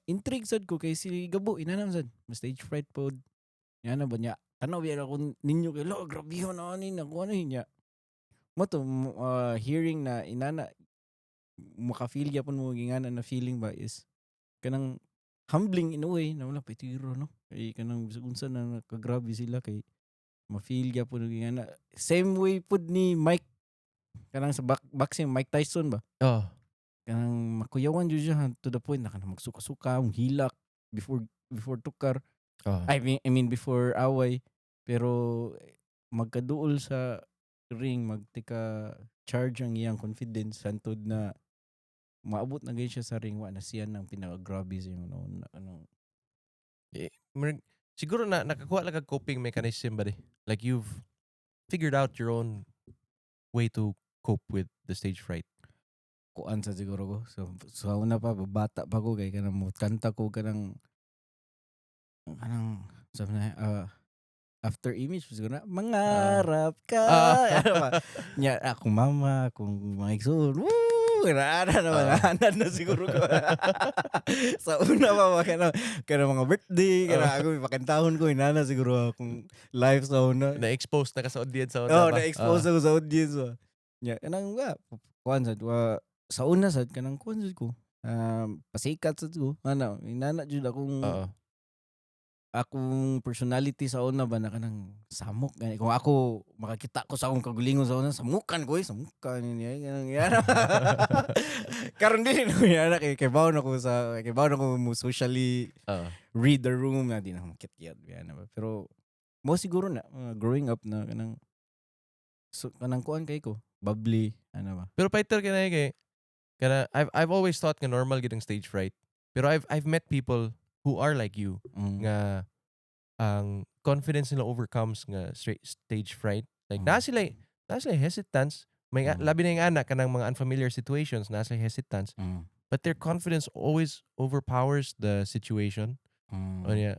intrigue sad ko kay si Gabo inana sad. Ma stage fright pod. Yana ba niya? Tanaw biya ako ninyo kay lo grabe na ani na kuan niya. Mo to hearing na inana maka-feel gyapon mo gingana na feeling ba is kanang humbling in a way na wala pa tiro, no, kay kanang bisag unsa na nakagrabe sila kay ma-feel gyapon og ingana, same way pud ni Mike kanang sa boxing, Mike Tyson ba, kanang makuyawan jud siya to the point na kanang magsuka-suka, hilak before tukar. I mean before away, pero magkaduol sa ring, magtika charge ang iyang confidence hantod na maabot na gayud siya sa ring, wa na siya nang pinaka-grabe sa iyang ano, ano. Siguro na nakakuha lang kag coping mechanism ba di? Like you've figured out your own way to cope with the stage fright. Kuan sa siguro ko. So sa una pa, bata pa ko kay kanang mo kanta ko kanang sabi na After Image siguro na mangarap ka. Ano ba? Nya akong mama, akong mga igsoon. Woo! Ana na mga ana na siguro ko. Sa una pa ba kanang mga birthday, kanang ako ipakantahon ko inana siguro akong life sa una. Na-expose na ka sa audience sa una Oh, ba? na-expose ako sa audience ba. Nya kanang wa kuan sad wa sa una sad kanang kuan sad ko. Pasikat sad ko. Ana, inana jud akong Oo. Akong personality sa una ba na kanang samok gani. Kung ako makakita ko sa akong kaugalingon sa una, samukan ko eh, samukan niya kanang yan. Karon dili na ko yan kay bawo na ko mo socially read the room na di na ako makityad yan ba. Pero mo siguro na mga growing up na kanang so kanang kuan kay ko, bubbly ana. ba? Pero fighter ka na kay kana I've always thought nga normal gid ang stage fright. Pero I've met people who are like you nga ang confidence nila overcomes nga straight stage fright. Like naa sila hesitance, may labi na yung anak kanang mga unfamiliar situations, naa sila hesitance, but their confidence always overpowers the situation. Oh, yeah.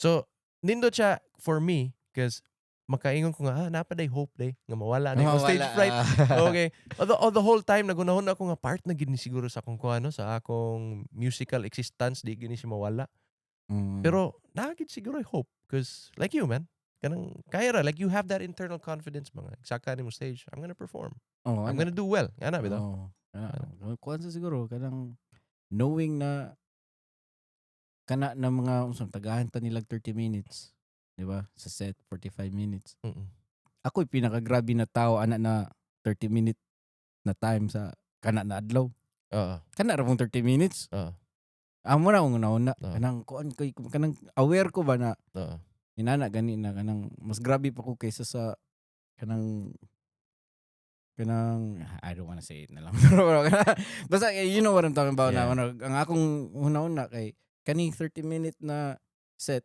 So nindot siya for me because makaingon ko nga, ah, naa pa day hope day nga mawala na yung stage Mawala, fright. ah. Okay. Although, oh, the whole time nagunahon ako nga part na gid ni siguro sa akong kuano, sa akong musical existence, di gid ni siya mawala. Pero naa gid siguro hope because like you, man, kanang kaya ra, like you have that internal confidence, mga saka nimo stage, "I'm gonna perform. Oh, I'm ana. gonna do well." Ana bitaw. Oh, ah, kuan sa siguro kanang knowing na kana na mga unsa tagahan pa nila 30 minutes, di ba? Sa set 45 minutes. Ako pinakagrabe na tao ana na 30 minute na time sa kana na adlaw. Kana ra pong 30 minutes. Amo na akong una-una. Kanang kuan kay kanang aware ko ba na inana gani na kanang mas grabe pa ko kaysa sa kanang I don't wanna say it na lang. Pero basta eh, you know what I'm talking about na ano, ang akong una-una kay kaning 30 minute na set,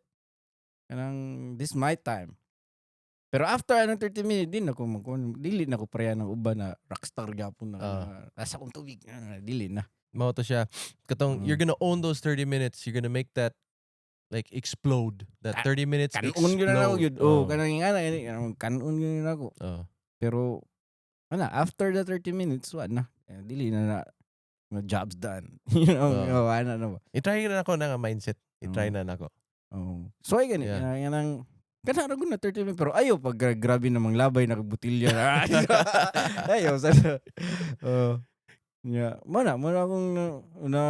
kanang this my time. Pero after anong 30 minute din ako magkuan, dili na ko pareha ng uban na rockstar gyapon na asa akong tubig, ah, dili na. Mao to siya. Katong you're gonna own those 30 minutes. You're gonna make that like explode. That 30 minutes Kanon explode. gyud na ako gyud. Oh, kanang ingana gani, kanang kanon gyud na ako. Pero ana after the 30 minutes, wa na. Eh, dili na na na job's done. Ana na ba. I-try na nako na nga mindset. I-try na nako. Oh. So ay gani kanang kana ra gud na 30 minutes, pero ayo pag grabe namang labay na butilya na. Ayo sa. Oh. Yeah, mo na akong na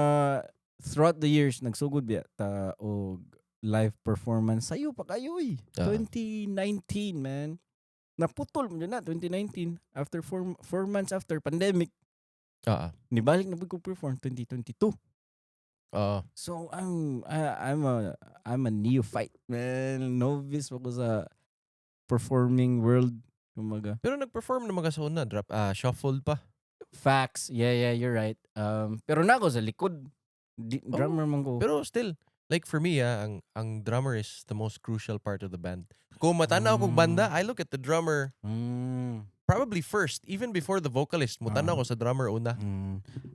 throughout the years nagsugod biya ta og live performance sayo pa kayo eh. 2019, man. Naputol mo na 2019 after 4 months after pandemic. Nibalik na pud ko perform 2022. So I'm a neophyte, man. Novice pa ko sa performing world kumbaga. Pero nag-perform na mga sa una, drop ah, shuffled pa. Facts. Yeah, you're right. Pero na ako sa likod. Di, drummer man ko. Pero still, like for me, ah, ang drummer is the most crucial part of the band. Kung matanaw kog banda, I look at the drummer probably first, even before the vocalist. Mutanaw ko sa drummer una.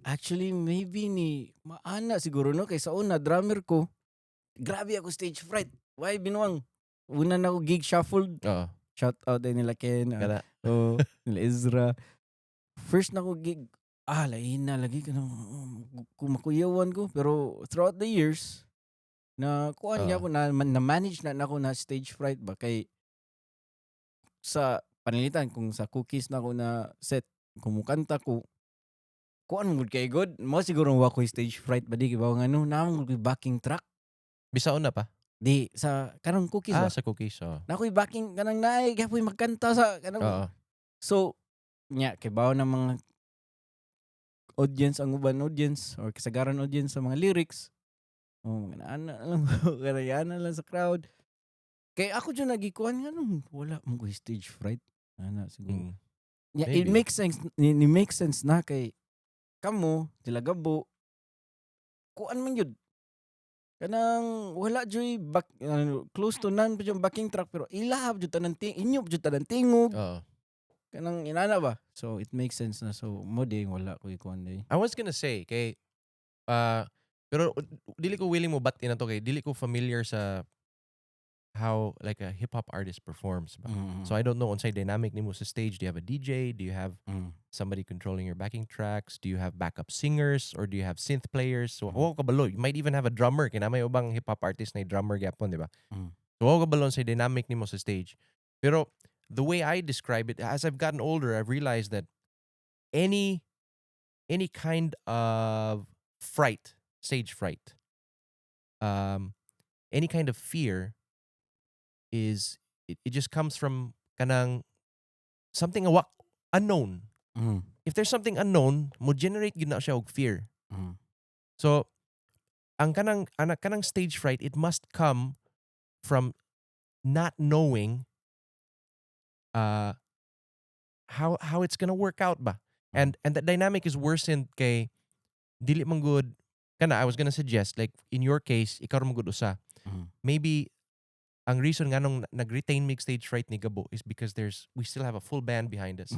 Actually, maybe ni maana siguro no kay sa una drummer ko. Grabe ako stage fright. Why binuang? Una na ako gig shuffled. Shout out din nila Ken. Ah, Kana. oh, nila Ezra. First na ko gig, ah, lain na lagi ka na, kumakuyawan ko. Pero throughout the years, na kuan niya ako na manage na nako na stage fright ba kay sa pananglitan kung sa cookies na ako na set kumukanta ko, kuan mo gud kay good mo siguro wa ko stage fright ba di kay ba ngano naa man gud backing track. Bisa una pa? Di sa kanang cookies Ah, ba sa cookies. Oo. na ako'y backing kanang naay gapoy magkanta sa kanang. So, nya kay bawo ng mga audience ang uban audience or kasagaran audience sa mga lyrics. Oh, mga ana lang kanang ana lang sa crowd. Kay ako dyan nagikuan nga nung wala mo ko stage fright. Ana siguro. Yeah, it Maybe. Makes sense ni makes sense na kay kamo sila Gabo kuan man yun. Kanang wala joy back, ano, close to none pa yung backing track pero ilahab jud tanan ting inyo jud tanan tingog kanang inana ba, so it makes sense na, so mo di wala ko ikuan di. I was gonna say, kay, pero dili ko willing mo bat ina to kay dili ko familiar sa how like a hip hop artist performs ba. So I don't know unsay dynamic nimo sa stage. Do you have a DJ? Do you have somebody controlling your backing tracks? Do you have backup singers or do you have synth players? So wa ko kabalo. You might even have a drummer kay naa may ubang hip hop artist na drummer gyapon, di ba? So wa ko kabalo unsay dynamic nimo sa stage. Pero the way I describe it, as I've gotten older, I've realized that any kind of fright, stage fright, any kind of fear is it just comes from kanang something awa unknown. If there's something unknown, mo generate gyud na siya og fear. So ang kanang anak kanang stage fright, it must come from not knowing how it's gonna work out ba. And that dynamic is worsened kay dili man gud kana. I was gonna suggest, like, in your case, ikaw ra man gud usa. Maybe ang reason nganong nag-retain mig stage fright ni Gabo is because there's we still have a full band behind us.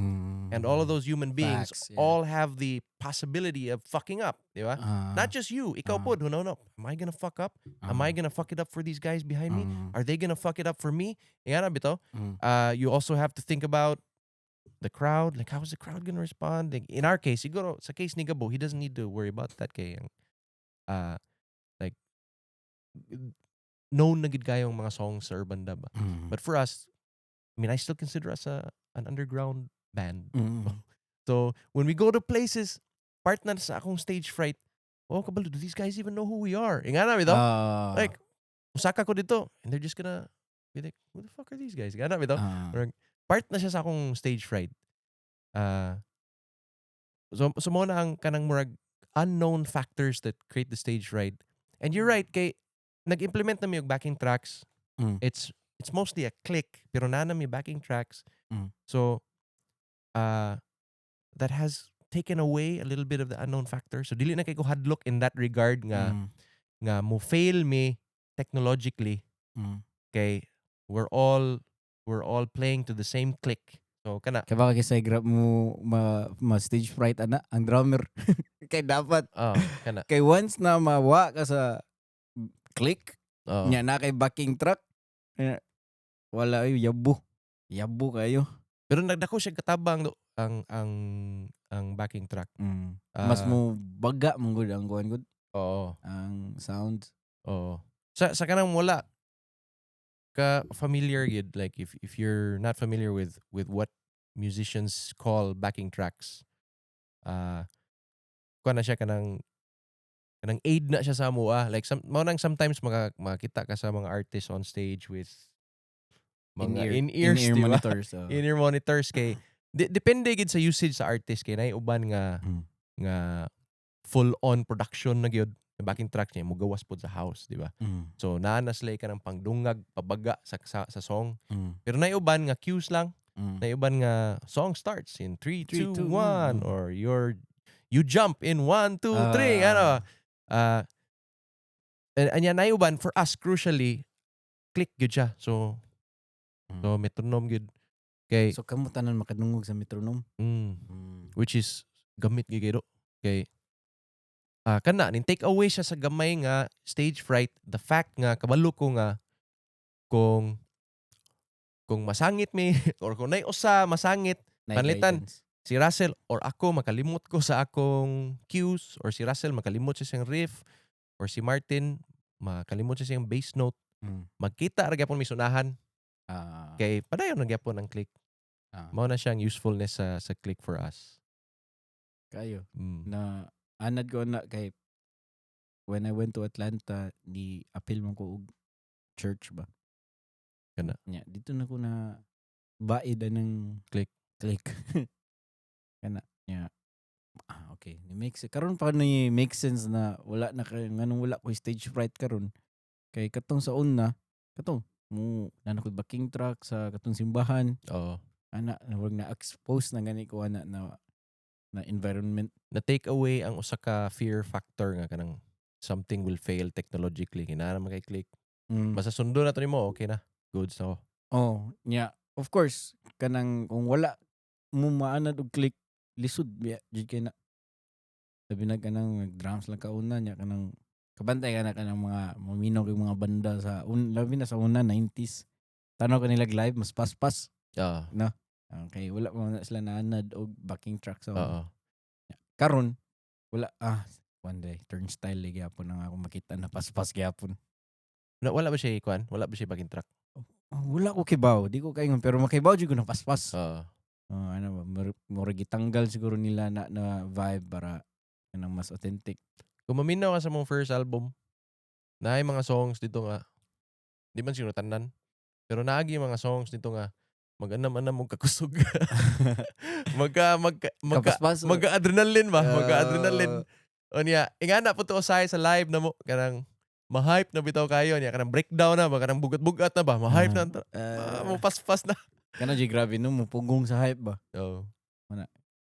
And all of those human beings Facts, yeah. all have the possibility of fucking up, di ba? Ah, Not just you, ikaw pod, who no. Am I gonna fuck up? Am I gonna fuck it up for these guys behind me? Are they gonna fuck it up for me? Ingana bitaw. You also have to think about the crowd. Like, how is the crowd gonna respond? Like, in our case, siguro, sa case ni Gabo, he doesn't need to worry about that kay ang, like, known na gid kayong mga songs sa Urbandub. But for us, I mean, I still consider us a an underground band. So, when we go to places, part na sa akong stage fright, "Oh, kabalo, do these guys even know who we are?" Ingana bitaw. Like, musaka ko didto, and they're just gonna be like, "Who the fuck are these guys?" Ingana bitaw. Part na siya sa akong stage fright. So mao na ang kanang murag unknown factors that create the stage fright. And you're right, kay nag-implement na mi og backing tracks. It's mostly a click, pero naa na mi backing tracks. So that has taken away a little bit of the unknown factor. So dili na kay ko hadlok in that regard nga nga mo fail me technologically kay we're all playing to the same click. So kana Kaya baka kasi grab mo ma stage fright ana ang drummer. Kay dapat Oh, kana. Kay once na mawa ka sa click nya na kay backing track eh, wala ay yabo. Yabo kayo. Pero nagdako siya katabang do, ang backing track. Mas mo baga man gud ang kuan gud Oo. Ang sound. Oo. Sa kanang wala ka familiar gid, like, if you're not familiar with what musicians call backing tracks, kuan na siya, kanang aid na siya sa amo ah. Like some mao nang sometimes makita ka sa mga artists on stage with mga in-ears, in-ear di ba? Monitors. Oh. In-ear monitors kay depende gid sa usage sa artist kay naay uban nga nga full on production na gyud yung backing track niya, mugawas pod sa house, di ba? So naa na sila kanang pangdungag pabaga sa song. Pero naay uban nga cues lang, naay uban nga song starts in 3 Three, 2 two, 1 one. Or you jump in 1 2 3 ano. And anya naay uban, for us, crucially, click gyud siya. So so metronome gyud kay So kamo tanan makadungog sa metronome. Which is gamit gyud kayo kay kana nin take away siya sa gamay nga stage fright, the fact nga kabalo ko nga kung masangit mi or kung nay usa masangit, Nay panlitan. Guidance. Si Russell or ako makalimot ko sa akong cues or si Russell makalimot siya siyang riff or si Martin makalimot siya siyang bass note, magkita ra gyapon mi sunahan kay padayon ra gyapon ang click. Mao na siyang usefulness sa click for us. Kayo na anad ko na kay when I went to Atlanta, ni apil man ko og church ba. Kana. Nya didto na ko na baid ng Click. Click. Kana nya ah, okay. Ni make sense. Karon pa ni make sense na wala na kay nganong wala ko stage fright karon. Kay katong sa una, katong mo na ko backing track sa katong simbahan Oo. Ana na na expose na gani ko ana na environment. Na take away ang usa ka fear factor nga kanang something will fail technologically. Kinahanglan man kay click. Basta sundo na to nimo, okay na. Goods na ko. Oh, nya. Of course, kanang kung wala mo maanad og click, lisod biya jud kay na. Sabi na kanang drums lang kauna nya kanang kabantay ka na kanang mga maminaw kay mga banda sa labi na sa una 90s. Tanaw kanila live mas paspas. Okay, wala mo na sila naanad og backing track sa Oo. Karon wala ah, one day Turnstile lagi gyapon ang ako makita na paspas gyapon. Na, wala ba siya ikuan? Wala ba siya backing track? Oh, wala ko kibaw, di ko kaingon pero makibaw jud ko na paspas. Oo. Oh, ano ba, murag gitanggal siguro nila na vibe para kanang mas authentic. Kung maminaw ka sa mong first album, naay mga songs didto nga di man siguro tanan, pero naagi mga songs didto nga mag-anam-anam og kakusog. Magka Kapaspas. Magka-adrenaline ba? Magka-adrenaline. O niya, ingana po to usahay sa live na mo kanang ma-hype na bitaw kayo niya kanang breakdown na ba, kanang bugat-bugat na ba, ma-hype na mo paspas na. Kana jud grabe no, mupugong sa hype ba. Oh.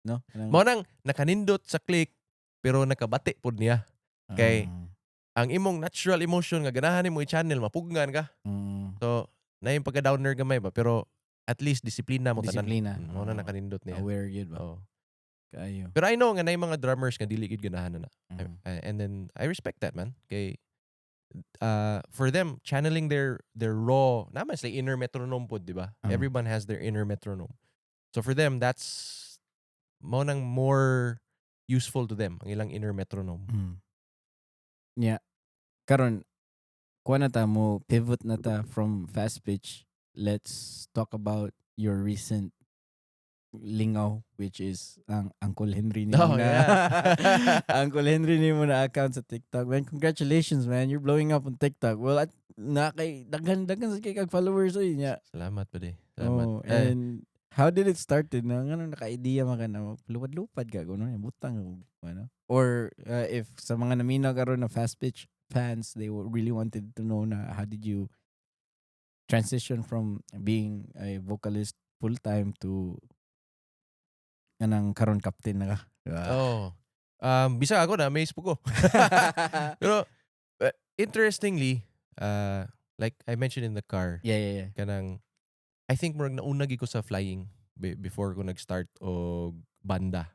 No? Kanang- Mao nang nakanindot sa Click pero nakabati pod niya. Kay ang imong natural emotion nga ganahan nimo i-channel, mapugnan ka. So, na yung pagka-downer gamay ba, pero at least disiplina mo tanan. Disiplina. Mao na Oo. Nakanindot niya. Aware yun ba? Oo. Kayo. Pero I know nga naay mga drummers nga dili gid ganahan na. And then I respect that, man. Kay for them channeling their raw, naman sila inner metronome pod, di ba? Everyone has their inner metronome. So for them, that's mao nang more useful to them ang ilang inner metronome. Yeah. Karon, kuha na ta mo, pivot na ta from Fast Pitch. Let's talk about your recent lingaw, which is ang Uncle Henry ni Oh, mo na Uncle Henry ni mo na account sa TikTok. Man, congratulations, man. You're blowing up on TikTok. Well, at na kay daghan daghan sa kay kag followers oy nya. Salamat pud. Salamat. Oh, Eh, and how did it started na ngano naka-idea man ka na lupad-lupad ka kuno butang og ano? Or if sa mga naminaw karon na Fast Pitch fans, they really wanted to know na how did you transition from being a vocalist full time to kanang karon captain na ka, diba? Oh. Bisag ako na amaze po ko. Pero interestingly, like I mentioned in the car, kanang I think murag nauna gyud ko sa flying before ko nag-start og banda.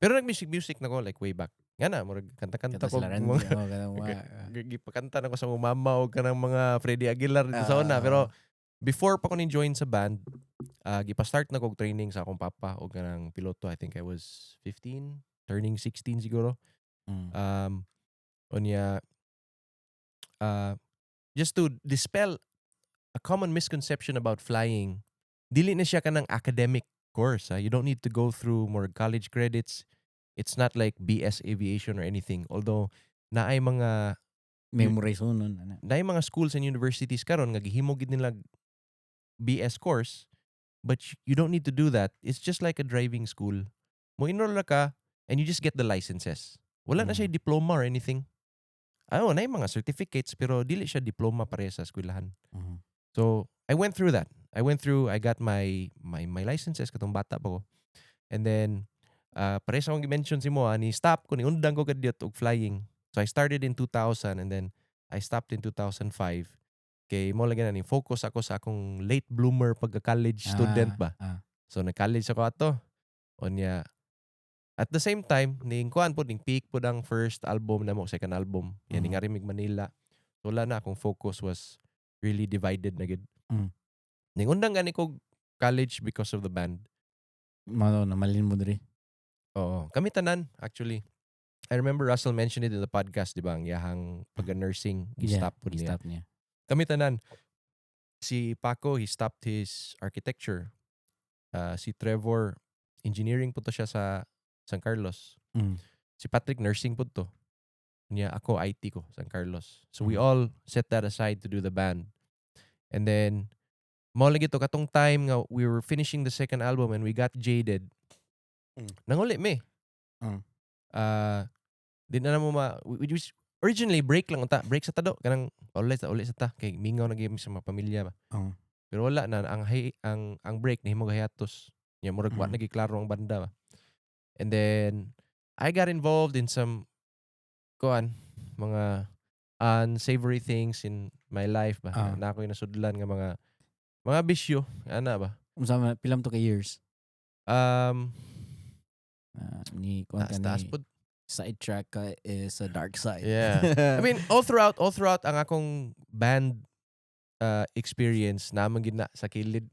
Pero nag-music music na ko like way back. Nga na, murag kanta-kanta Kanta ko. sila Randy. Mga, Oh, kanang gipakanta na ko sa mga mama og kanang mga Freddie Aguilar dito sa una. Pero before pa ko ni join sa band, gipa-start na ko og training sa akong papa og kanang piloto. I think I was 15, turning 16 siguro. Unya, just to dispel a common misconception about flying, dili na siya kanang academic course. Ah. You don't need to go through more college credits. It's not like BS Aviation or anything. Although, naay mga Memorize nun. Ana. Naay mga schools and universities karon nga gihimo gid nila BS course, but you don't need to do that. It's just like a driving school. Mo enroll ra ka and you just get the licenses. Wala na siya diploma or anything. Ayo, naay mga certificates pero dili siya diploma pareha sa eskwelahan. So, I went through that. I went through, I got my licenses katong bata pa ko. And then pareha sa akong gi-mention si mo, ni stop ko, ni undang ko kadyot og flying. So I started in 2000 and then I stopped in 2005. Kay mo lagi na ni focus ako sa akong late bloomer pagka-college student ba. So nag-college ako ato. Unya at the same time ning kuan pod, ning peak pod ang first album namo, second album. Yan, ning mig Manila. So wala na, akong focus was really divided na gid. Ning undang gani ko college because of the band. Mao na malin mo diri. Oo. Kami tanan, actually. I remember Russell mentioned it in the podcast, di ba? Ang yahang pagka-nursing, gi-stop po niya. Gi-stop niya. Kami tanan. Si Paco, he stopped his architecture. Si Trevor, engineering po to siya sa San Carlos. Si Patrick, nursing po to. Niya, ako, IT ko, San Carlos. So we all set that aside to do the band. And then, mao lagi to, katong time nga we were finishing the second album and we got jaded. Nanguli mi. Di na mo ma we just, originally break lang unta, break sa ta do kanang ulit sa uli sa ta kay mingaw na gyud mi sa mga pamilya ba. Pero wala na ang ang break nahimo hiatus. Nya murag wa na klaro ang banda ba. And then I got involved in some kuan mga unsavory things in my life ba. Na ako'y nasudlan nga mga bisyo ana ba. Unsa man pilam to ka years? Ni kuan ka Taas taas ni pod. Sidetrack ka is a dark side. Yeah. I mean, all throughout ang akong band experience naman gid na sa kilid.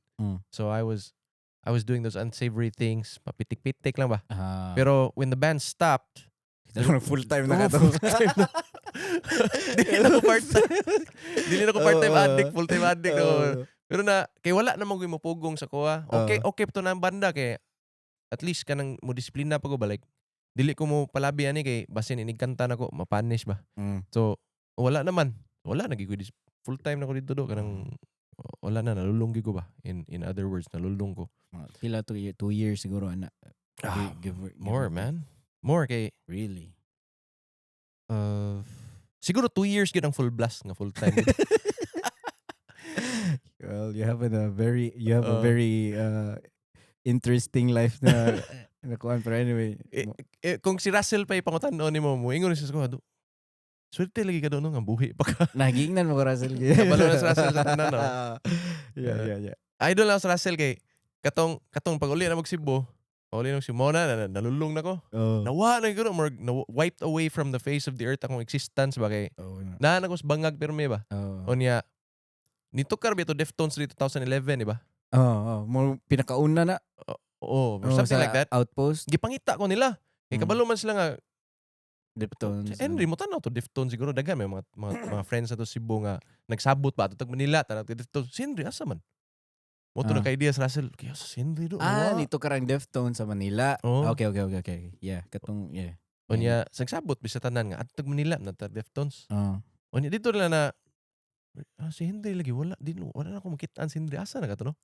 So I was doing those unsavory things, papitik-pitik lang ba. Pero when the band stopped, full time na Oh, ka to. full-time na. Dili na ko part-time. Dili na ko part-time addict, full-time addict. Oh. Pero na kay wala na mo mopugong sa kuha. Okay, okay to na ang banda kay at least kanang mo disiplina pa ko ba, like dili ko mo palabi ani kay basin inig kanta nako mapunish ba. So wala naman. Wala na gyud ko full time na ko dito do kanang wala na, nalulong gyud ko ba. In other words, nalulong ko. Mga pila to year, 2 years siguro ana. Ah, give more or take. Man. More kay Really? Siguro 2 years gyud ang full blast nga full time gyud. Well, you have a very interesting life na. Nakuan, pero anyway. Eh, kung si Russell pa ipangutan-on nimo mo, ingon siya sa ko, "Swerte lagi ka doon nga buhi pa ka." Nagingnan mo ko Russell. Kabalo na si Russell sa tanan, no? Yeah. Idol lang sa Russell kay katong pag uli na mag Cebu, uli na Cebu, na nalulong na ko. Nawa na ko more na, wiped away from the face of the earth akong existence ba kay Na. naa na ko sa bangag pero may ba. Oh. Unya nitukar ba ito Deftones dito 2011, di ba? Oh. Mo pinakauna na. Oo, or Oh, something sa like that. Outpost. Gipangita ko nila. Kay kabalo man sila nga Deftones. Si Henry mo tanaw to Deftones siguro daghan may mga friends sa to Cebu nga nagsabot ba ato tag Manila tanaw to Deftones. Si Henry asa man? Mo to na idea sa Russell. Kaya sa si Henry do. Ah, dito karang Deftones sa Manila. Oo. Okay. Yeah, katong yeah. Unya nagsabot bisa tanan nga adto tag Manila na tag Deftones. Unya dito nila na si Henry lagi wala din, wala na ako makitaan si Henry, asa na ka to, no?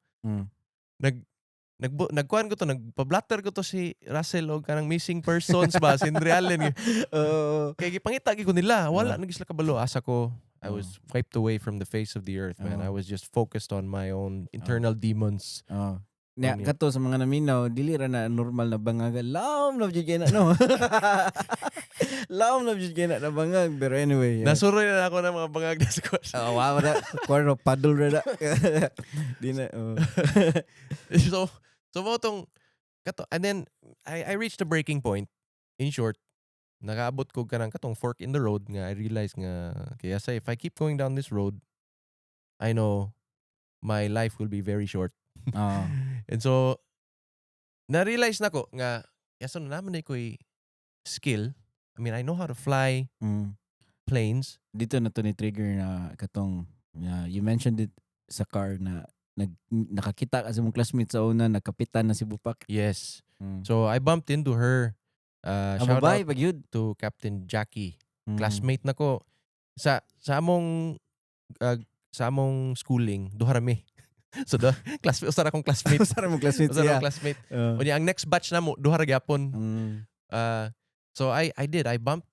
Nagkuan ko to, nagpa-blatter ko to si Russell og kanang missing persons ba si Henry Allen. Oo. Kay gipangita gyud ko nila, wala Ah. na sila kabalo asa ko. I was wiped away from the face of the earth, man. Oo. I was just focused on my own internal demons. Oh. Nya Unya. kato sa mga naminaw, dili ra na normal na bangag. Laom na jud kay na, no. Laom na jud kay na bangag, pero anyway. Yeah. Nasuroy na ako ng mga bangag na sa kwarto. Oh, wow na. Kwarto paddle ra na. Di na. Oh. So mo tong kato and then I reached a breaking point. In short, nakaabot ko kanang katong fork in the road nga I realized nga kaya sa if I keep going down this road, I know my life will be very short. And so na-realize na ko nga yaso na naman ko skill. I mean, I know how to fly planes. Dito na to ni trigger na katong, yeah, you mentioned it sa car na nakakita ka sa mong classmate sa una, nagkapitan na si Bupak. Yes. So I bumped into her. Ang Shout babae out pag yun. To Captain Jackie. Classmate na ko sa among schooling, duha ra mi. So do classmate usa ra akong classmate. Usa ra mong classmate Usa ra siya. akong classmate. Unya ang next batch namo duha ra gyapon. So I bumped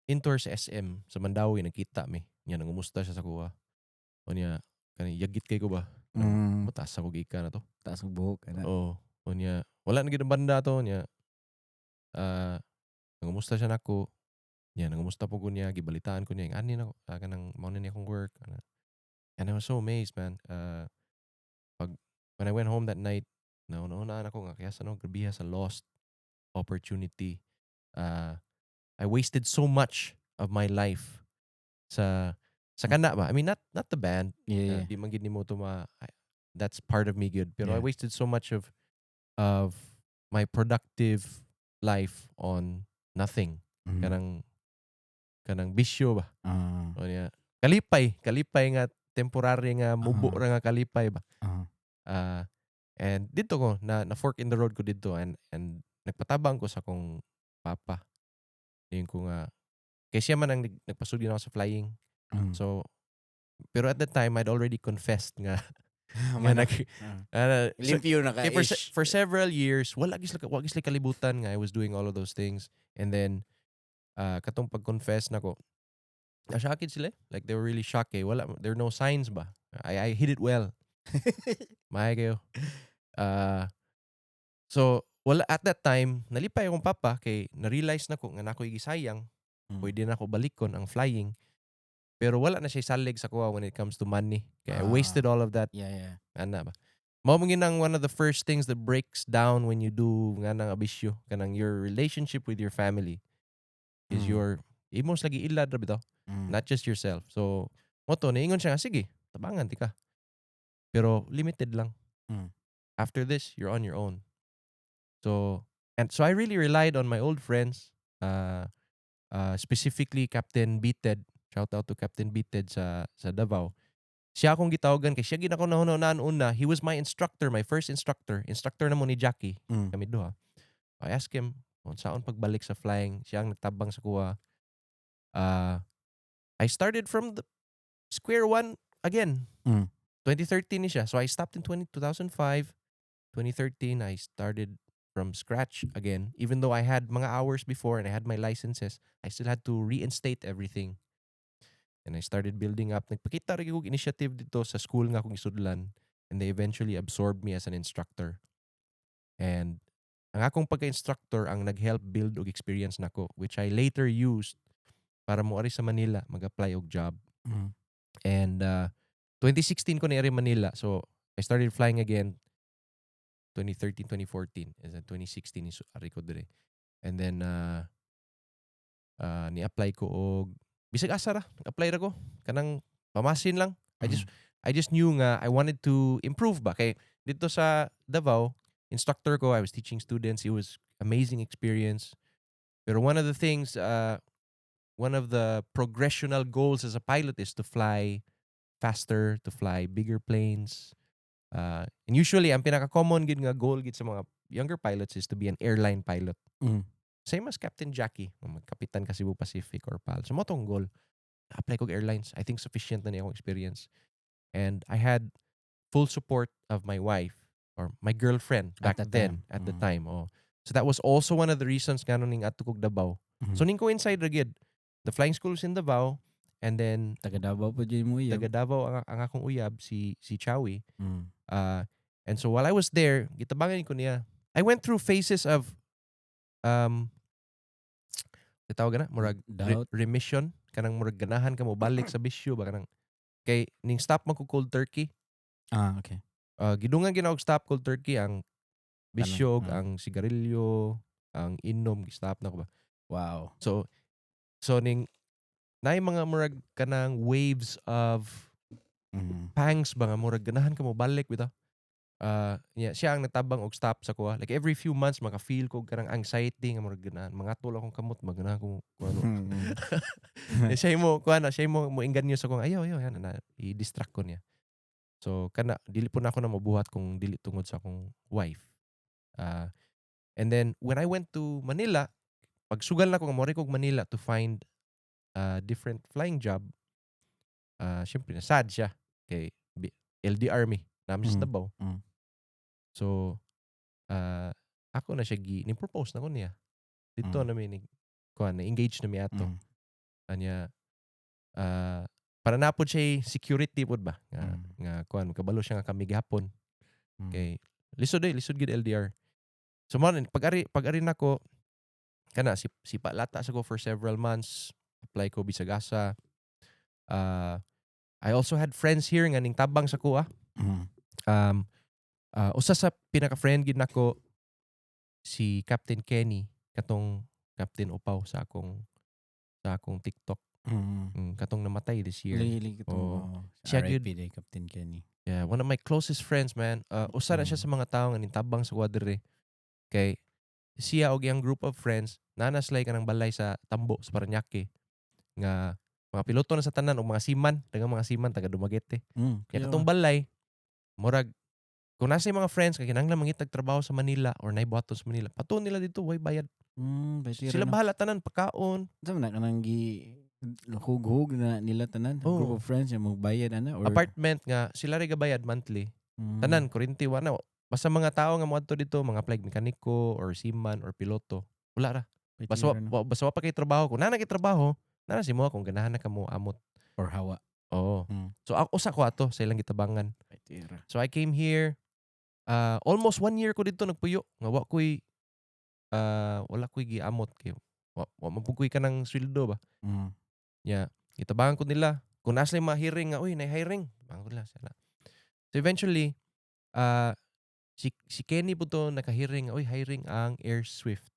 into her sa SM sa Mandaue, nagkita mi. Nya nangumusta siya sa kuha. Unya kani yagit kay ko ba? Mataas ako gikan na to. Taas ang buhok. Ana. Oh, unya wala na gid ang banda to nya. Nangumusta siya nako. Nya nangumusta po ko niya, gibalitaan ko niya ani na kanang mao na ni akong work. Ana. And I was so amazed, man. Pag when I went home that night, nauna-unaan ako nga kaya sa no grabiha sa lost opportunity. I wasted so much of my life sa kana ba. I mean, not the band. Di man gid nimo to that's part of me good. Pero I wasted so much of my productive life on nothing. Kanang bisyo ba. O niya, kalipay, kalipay nga temporary nga mubo ra nga kalipay ba. And dito ko na fork in the road ko dito and nagpatabang ko sa akong papa. Yung ko nga kay siya man ang nagpasugdi nako sa flying. So pero at that time I'd already confessed nga nag so, Limpyo na ka kay for several years wala gis sila kalibutan nga I was doing all of those things, and then katong pag-confess nako, na-shocked sila eh. Like, they were really shocked eh. Wala, there were no signs ba. I hid it well. Maay kayo. So wala at that time nalipay akong papa kay na-realize na ko nga nako gisayang, pwede na ako balikon ang flying, pero wala na siya salig sa kuha when it comes to money kay I wasted all of that. Ana ba. Mao man gyud ang one of the first things that breaks down when you do nga nang abisyo kanang your relationship with your family is your imong lagi ilad ra bitaw, not just yourself. So mo to niingon siya nga sige, tabangan ti ka. Pero limited lang. After this, you're on your own. So and so I really relied on my old friends, specifically Captain Beated. Shout out to Captain Beated sa Davao. Siya akong gitawagan kay siya gid ako nahuna-hunaan una. He was my instructor, my first instructor. Instructor na mo ni Jackie. Kami duha. I asked him kung saon pagbalik sa flying. Siya ang nagtabang sa kuha. I started from the square one again. 2013 ni siya. So I stopped in 20, 2005. 2013, I started from scratch again. Even though I had mga hours before and I had my licenses, I still had to reinstate everything. And I started building up. Nagpakita rin kog initiative dito sa school nga akong isudlan. And they eventually absorbed me as an instructor. And Ang akong pagka-instructor ang nag-help build og experience nako, which I later used para moari sa Manila mag-apply og job. And 2016 ko niari Manila. So I started flying again 2013, 2014. And then 2016 is ari ko dire. And then ni-apply ko og bisag asa ra, nag-apply ra ko kanang pamasin lang. I just knew nga I wanted to improve ba kay didto sa Davao, instructor ko, I was teaching students, it was amazing experience. Pero one of the progressional goals as a pilot is to fly faster, to fly bigger planes. And usually, ang pinaka-common gid nga goal gid sa mga younger pilots is to be an airline pilot. Same as Captain Jackie, kung magkapitan ka Cebu Pacific or PAL. So mao tong goal. Apply kog airlines. I think sufficient na ni akong experience. And I had full support of my wife or my girlfriend At back that then time. At the time. Oh. So that was also one of the reasons ngano ning adto kog Davao. So ning coincide ra gid. The flying school was in Davao and then Taga Davao pod jud imong uyab. Taga Davao ang akong uyab, si Chowie. And so while I was there, gitabangan ko niya. I went through phases of tawag na murag Doubt. Remission, kanang murag ganahan ka mo balik sa bisyo ba, kanang kay ning stop man ko cold turkey. Gidungan gyud og stop cold turkey ang bisyo, ang sigarilyo, ang inom, gi-stop na ko ba. So ning naay mga murag kanang waves of pangs ba nga murag ganahan ka mo balik bitaw. Yeah, siya ang natabang og stop sa kuha. Like every few months maka-feel ko kanang anxiety nga murag ganahan. Mangatol akong kamot, maganahan ko kung ano. Eh, siya mo kuha na, siya mo mo inganyo sa kong ayaw ayaw yan na i-distract ko niya. So kana dili po na ako na mabuhat kung dili tungod sa akong wife. And then when I went to Manila, pagsugal na ko nga mo kog Manila to find a different flying job. Syempre na sad siya kay LDR mi namin sa Davao. So ako na siya gi ni propose na ko niya. Dito na mi ni kuan na engage na mi ato. Anya para na pod siya security pod ba nga nga kuan kabalo siya nga kami gihapon kay lisod eh, lisod gid LDR. So man pag ari nako kana si sipa lata sa ko for several months, apply ko bisag asa. I also had friends here nga ning tabang sa kuha. Usa sa pinaka-friend gid nako si Captain Kenny, katong Captain Upaw sa akong TikTok. Katong namatay this year. Lili katong Oo. Oh, Siya RIP day Captain Kenny. Yeah, one of my closest friends, man. Usa na siya sa mga tawo nga nintabang sa kuha diri. Kay siya og iyang group of friends, naa na sila kanang balay sa Tambo sa Parañaque nga mga piloto na sa tanan og mga seaman, daghang mga seaman taga Dumaguete. Kaya katong balay, murag kung nasa yung mga friends kay kinahanglan mangitag trabaho sa Manila or naay buhaton sa Manila, patuon nila didto, way bayad. Bayad Sila no? bahala tanan pagkaon. Sa man na kanang gi hug-hug na nila tanan, Oo. group of friends yung magbayad ana or Apartment nga sila ray gabayad monthly. Tanan kuryente wa na. Basta mga tao nga moadto didto, mga flight mekaniko or seaman or piloto, wala ra. Bayad Basta no? basta wa pa kay trabaho. Kung naa na kay trabaho, naa na si mo kung ganahan na ka mo amot. Or hawa. Oo. So ako usa ko ato sa ilang gitabangan. Bayad ra. So I came here, almost one year ko didto nagpuyo nga wa ko'y wala ko'y giamot kay wa man pud ko'y kanang sweldo ba. Nya gitabangan ko nila kung naa sila ma-hiring nga uy nay hiring, tabangan ko nila sila. So eventually si Kenny po to naka-hiring nga uy hiring ang Air Swift.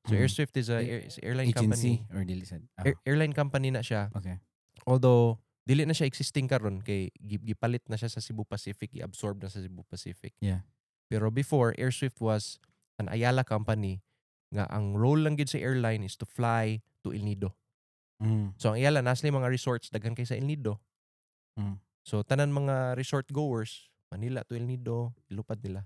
So Air Swift is a is airline Agency company. Or dili sad? Ah, Airline company na siya. Although dili na siya existing karon kay gipalit na siya sa Cebu Pacific, i-absorb na sa Cebu Pacific. Pero before, Air Swift was an Ayala company nga ang role lang gid sa airline is to fly to El Nido. So ang Ayala naa sila mga resorts daghan kay sa El Nido. So tanan mga resort goers, Manila to El Nido, ilupad nila.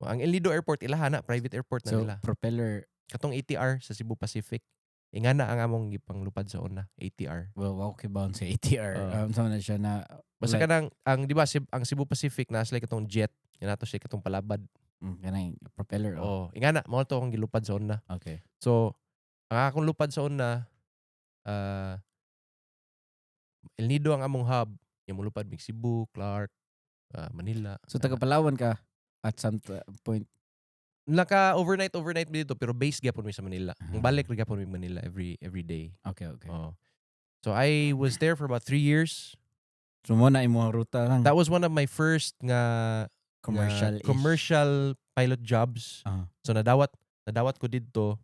Ang El Nido Airport ilaha na, private airport na So nila. propeller Katong ATR sa Cebu Pacific. Ingana ang among gipanglupad sa una, ATR. Well, wa ko kibaw sa ATR. Sa na siya na Basta kanang ang di ba ang Cebu Pacific naa sila katong jet, nga siya katong palabad. Kanang propeller. Oh. Oh, ingana mao to akong gilupad sa una. So, ang akong lupad sa una, El Nido ang among hub. Yung mulupad mig Cebu, Clark, Manila. So taga Palawan ka at some point. Naka overnight overnight mi didto pero base gyapon mi sa Manila. Ah. Balik ra gyapon mi Manila every day. Okay. Oh. So I was there for about 3 years. So mao na imong ruta lang. That was one of my first nga Commercial. Nga commercial pilot jobs. So nadawat ko didto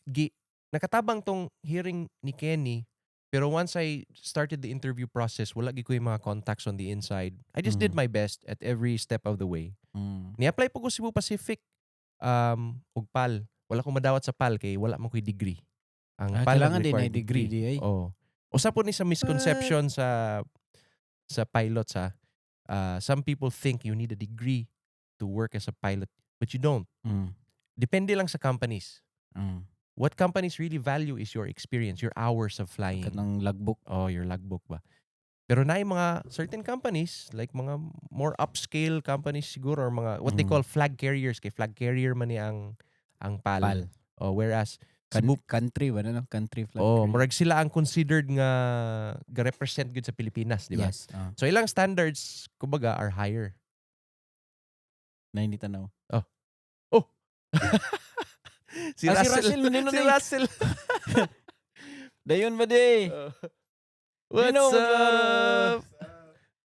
gi nakatabang tong hearing ni Kenny, pero once I started the interview process, wala gyud ko yung mga contacts on the inside. I just did my best at every step of the way. Ni-apply po ko Cebu Pacific ug PAL. Wala ko madawat sa PAL kay wala man ko'y degree. Ang Ah, PAL kailangan din nag-require ay degree di ay. Oh. Usa po ni sa misconception sa pilots ha. Some people think you need a degree to work as a pilot, but you don't. Depende lang sa companies. What companies really value is your experience, your hours of flying. Kanang logbook. Oh, your logbook ba. Pero na yung mga certain companies, like mga more upscale companies siguro, or mga what they call flag carriers, kay flag carrier man ni ang PAL. PAL. Oh, whereas Cebu Country ba na, no? Country flag oh, carrier. Murag sila ang considered nga ga-represent gud sa Pilipinas, di ba? Yes. Ah. So ilang standards kumbaga are higher. Na hindi tanaw. Si Ah, si Russell. Russell man din nun Si eh. Russell. Dayon ba di? What's Di na ako klaro. up?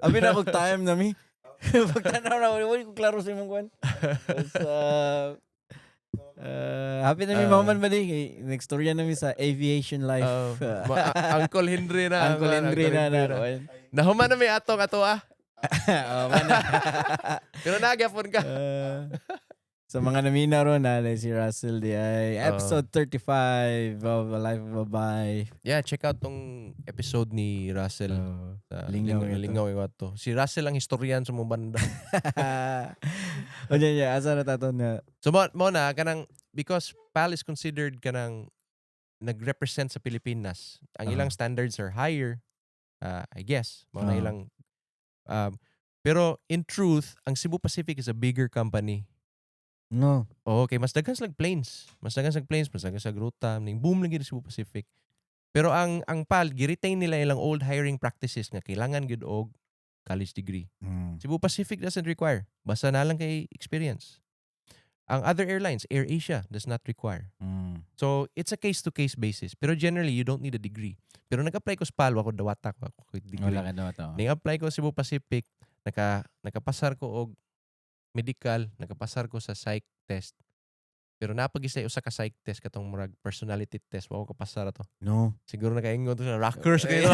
Abi na akong time na mi. Pagtanaw na, wala ko klaro sa imong kwan. What's up? Happy na mi mahuman ba di? Kay next storya na mi sa aviation life. Oh, Uncle Henry na. Uncle Henry na. Kwan. Nahuman na may atong ato ah. Oh, man. Pero nagyapon ka. Sa mga namina ron na si Russell di ay episode 35 of A Life of a Bye. Yeah, check out tong episode ni Russell. Sa Lingaw lingaw, ito. Lingaw yung ato. Si Russell ang historian sa mga banda. O yan, yeah, asa na tato na? So mo na kanang because PAL is considered kanang nag-represent sa Pilipinas. Ang ilang standards are higher, I guess. Mao na ilang pero in truth, ang Cebu Pacific is a bigger company. No. Oh, okay, mas daghan silang planes. Mas daghan silang planes, mas daghan sa ruta, ning boom lang gyud Cebu Pacific. Pero ang PAL gi-retain nila ilang old hiring practices nga kailangan gyud og college degree. Cebu Pacific doesn't require. Basta na lang kay experience. Ang other airlines, Air Asia does not require. So, it's a case-to-case basis. Pero generally, you don't need a degree. Pero nag-apply ko sa PAL, ako dawata ko, ako degree. Wala ka daw to. Ning-apply ko sa Cebu Pacific, nakapasar ko og medical, nakapasar ko sa psych test. Pero napag-isay usa ka psych test katong murag personality test, wa ko kapasar ato. No. Siguro nakaingon to sa rockers kayo.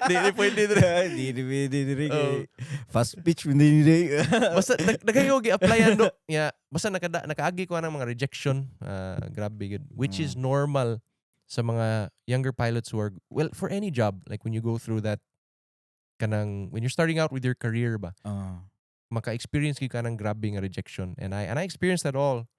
Di pwede dire. Di di. Oh. Fast pitch mo di di. Basta daghan ko gi-applyan do. Yeah, basta nakaagi ko ng mga rejection. Ah, grabe gud. Which is normal sa mga younger pilots who are, well, for any job, like when you go through that kanang when you're starting out with your career ba, maka-experience gyud ka ng grabe nga rejection, and I experienced that all.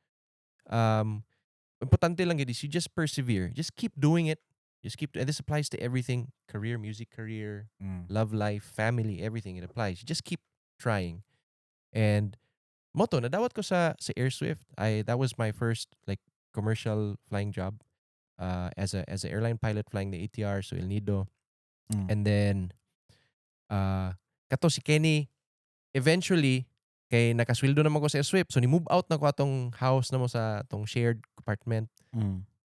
Importante lang gyud is you just persevere. Just keep doing it. Just keep And this applies to everything, career, music career, love life, family, everything, it applies. You just keep trying. And mao to, nadawat ko sa Air Swift. I that was my first like commercial flying job as a airline pilot flying the ATR, so El Nido. And then kato si Kenny eventually kay nakasweldo naman ko sa Air Swift. So ni move out na ko atong house na mo sa atong shared apartment.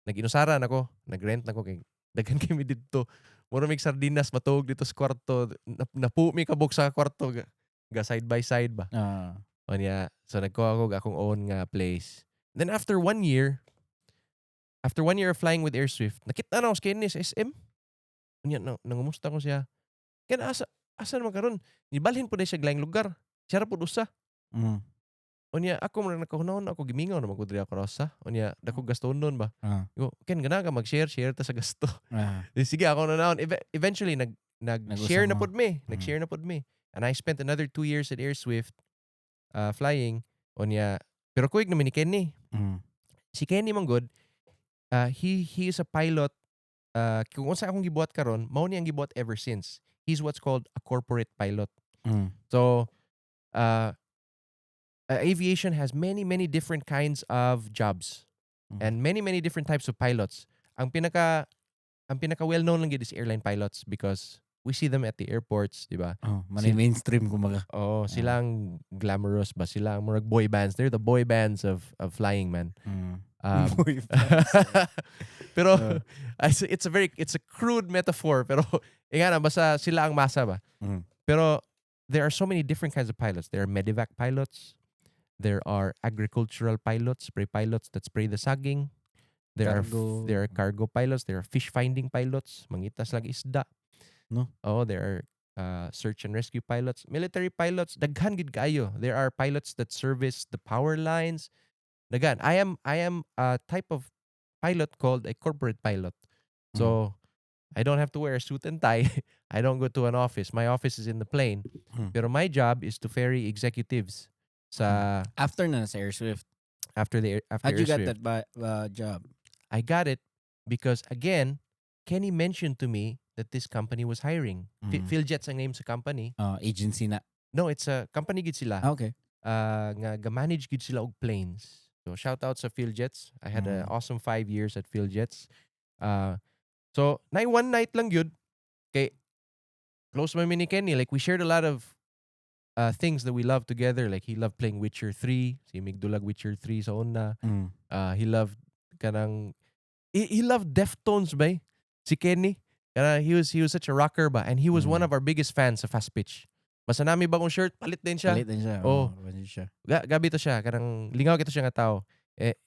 Nag-inusara na ko, nag-rent na ko kay daghan kami didto. Mura mig sardinas matuog didto sa kwarto. Napu mi kabuk sa kwarto ga side by side ba. Unya, so nagkuha ko og akong own nga place. Then after one year of flying with Air Swift, nakita na ako sa Kenny sa SM. Unya, nangumusta ko siya. Kaya asa naman karon? Nibalhin po na siya laing lugar. Siya ra pud usa. Unya, ako man nakahunahon ako gimingaw naman ko diri ako rosa. Unya, dako gastonon ba. Go, "Ken, gana ka mag-share, share ta sa gasto." Di, sige, ako na naon. Eventually nag-share Nag-usa na mo. Pod mi. Nag-share na pod mi. And I spent another 2 years at Air Swift flying. Unya, pero kuig naman ni Kenny. Si Kenny man good, he is a pilot. Kung unsa akong gibuhat karon, mao ni ang gibuhat ever since. He's what's called a corporate pilot. So, aviation has many, many different kinds of jobs and many, many different types of pilots. Ang pinaka well known lang gyud is airline pilots because We see them at the airports, di ba? Oh, manay mainstream kumbaga. Oh, sila ang glamorous ba? Sila ang murag boy bands. They're the boy bands of flying, man. Boy bands. Pero it's a crude metaphor, pero nga na, basta sila ang masa ba. Pero there are so many different kinds of pilots. There are medevac pilots. There are agricultural pilots, spray pilots that spray the saging. Cargo. There are cargo pilots. There are fish finding pilots. Mangita lag isda. No? Oh, there are search and rescue pilots, military pilots. Daghan gid kaayo. There are pilots that service the power lines. Daghan. I am a type of pilot called a corporate pilot. So I don't have to wear a suit and tie. I don't go to an office. My office is in the plane. Pero my job is to ferry executives sa After na sa Air Swift. After How'd you Air get Swift. That job? I got it because, again, Kenny mentioned to me that this company was hiring. PhilJets ang name sa company. Agency na. No, it's a company gid sila. Ah, okay. Nga ga-manage gid sila og planes. So shout out sa PhilJets. I had an awesome 5 years at PhilJets. So na one night lang yun kay close man mi ni Kenny. Like, we shared a lot of things that we loved together. Like, he loved playing Witcher 3. Si migdulag Witcher 3 sa una. He loved kanang he loved Deftones ba eh? Si Kenny. Kana he was such a rocker ba, and he was one of our biggest fans sa Fast Pitch. Basta naa mi bagong shirt, palit din siya. Palit din siya. Oh. Oh, palit siya. Gabi to siya, kanang lingaw kito siya nga tao. Eh,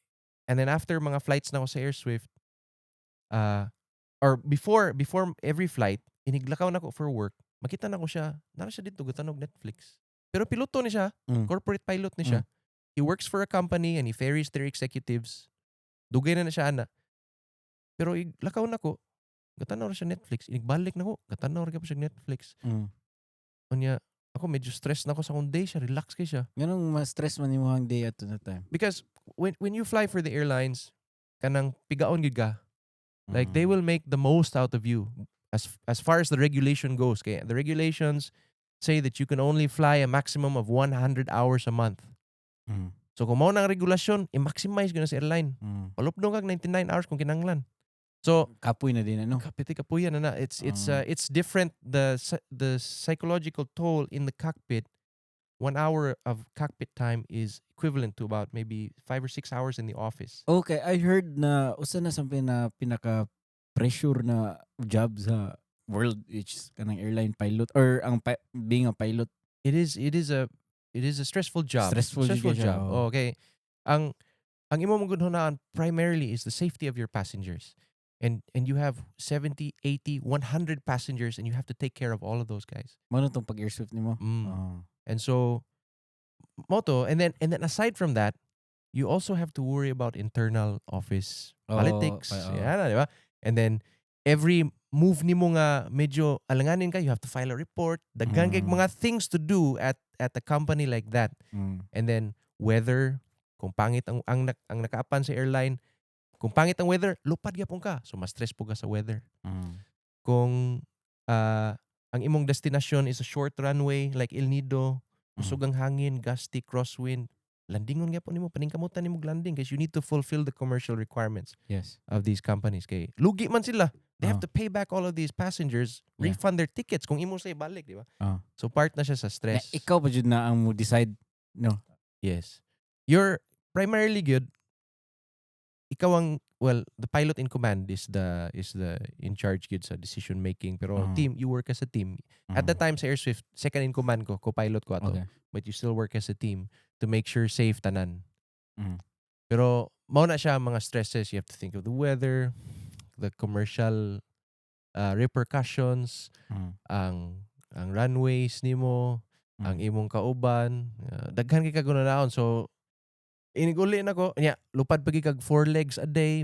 and then after mga flights na ako sa Air Swift, or before every flight, iniglakaw na ko for work, makita na ko siya, nara siya dito gutanog Netflix. Pero piloto ni siya, corporate pilot ni siya. He works for a company and he ferries their executives. Dugay na na siya ana. Pero iglakaw na ko, gatanaw ra siya Netflix. Inigbalik na ko, gatanaw ra gyud siya Netflix. Unya, ako medyo stress na ako sa akong day siya, relax kay siya. Nganong mas stress man imong day ato na time? Because when you fly for the airlines, kanang pigaon gid ka. Like, they will make the most out of you as far as the regulation goes. Kay the regulations say that you can only fly a maximum of 100 hours a month. So kung mao na ang regulasyon, i-maximize gyud na sa airline. Palupdong kag 99 hours kung kinanglan. So Kapoy na din ano. Kapiti kapuya na na. It's it's different, the psychological toll in the cockpit. 1 hour of cockpit time is equivalent to about maybe 5 or 6 hours in the office. Okay, I heard na usa na sa pinaka pressure na job sa world, which is kanang airline pilot or ang being a pilot. It is a stressful job. Stressful jud Stressful kay siya, job. oo. Okay. Ang imo mong gunhunaan primarily is the safety of your passengers. And you have 70, 80, 100 passengers and you have to take care of all of those guys. Mao na tong pag Air Swift nimo. Mm. Oh. And so moto and then aside from that, you also have to worry about internal office Oo, politics. oo. Yan, di ba? And then every move nimo nga medyo alanganin ka, you have to file a report. Daghan kay mga things to do at a company like that. And then weather, kung pangit ang nakaapan sa airline, kung pangit ang weather, lupad gyapon ka. So mas stress po ka sa weather. Kung ang imong destination is a short runway like El Nido, kusog ang hangin, gusty, crosswind, landingon gyapon nimo, paningkamutan nimo landing because you need to fulfill the commercial requirements of these companies. Kay lugi man sila. They have to pay back all of these passengers, refund their tickets kung imo sa ibalik, di ba? So part na siya sa Na, stress. Ikaw pa jud na ang mo decide, no? Yes. You're primarily good. Ikaw ang, well, the pilot in command is the in charge gid sa decision making, pero team, you work as a team. At the time sa Air Swift, second in command ko, co-pilot ko ato. But you still work as a team to make sure safe tanan. Pero mao na siya ang mga stresses. You have to think of the weather, the commercial repercussions, ang runways nimo, ang imong kauban, daghan kay kag hunahunaon. So iniguli nako, nya lupad pa gyud kag four legs a day.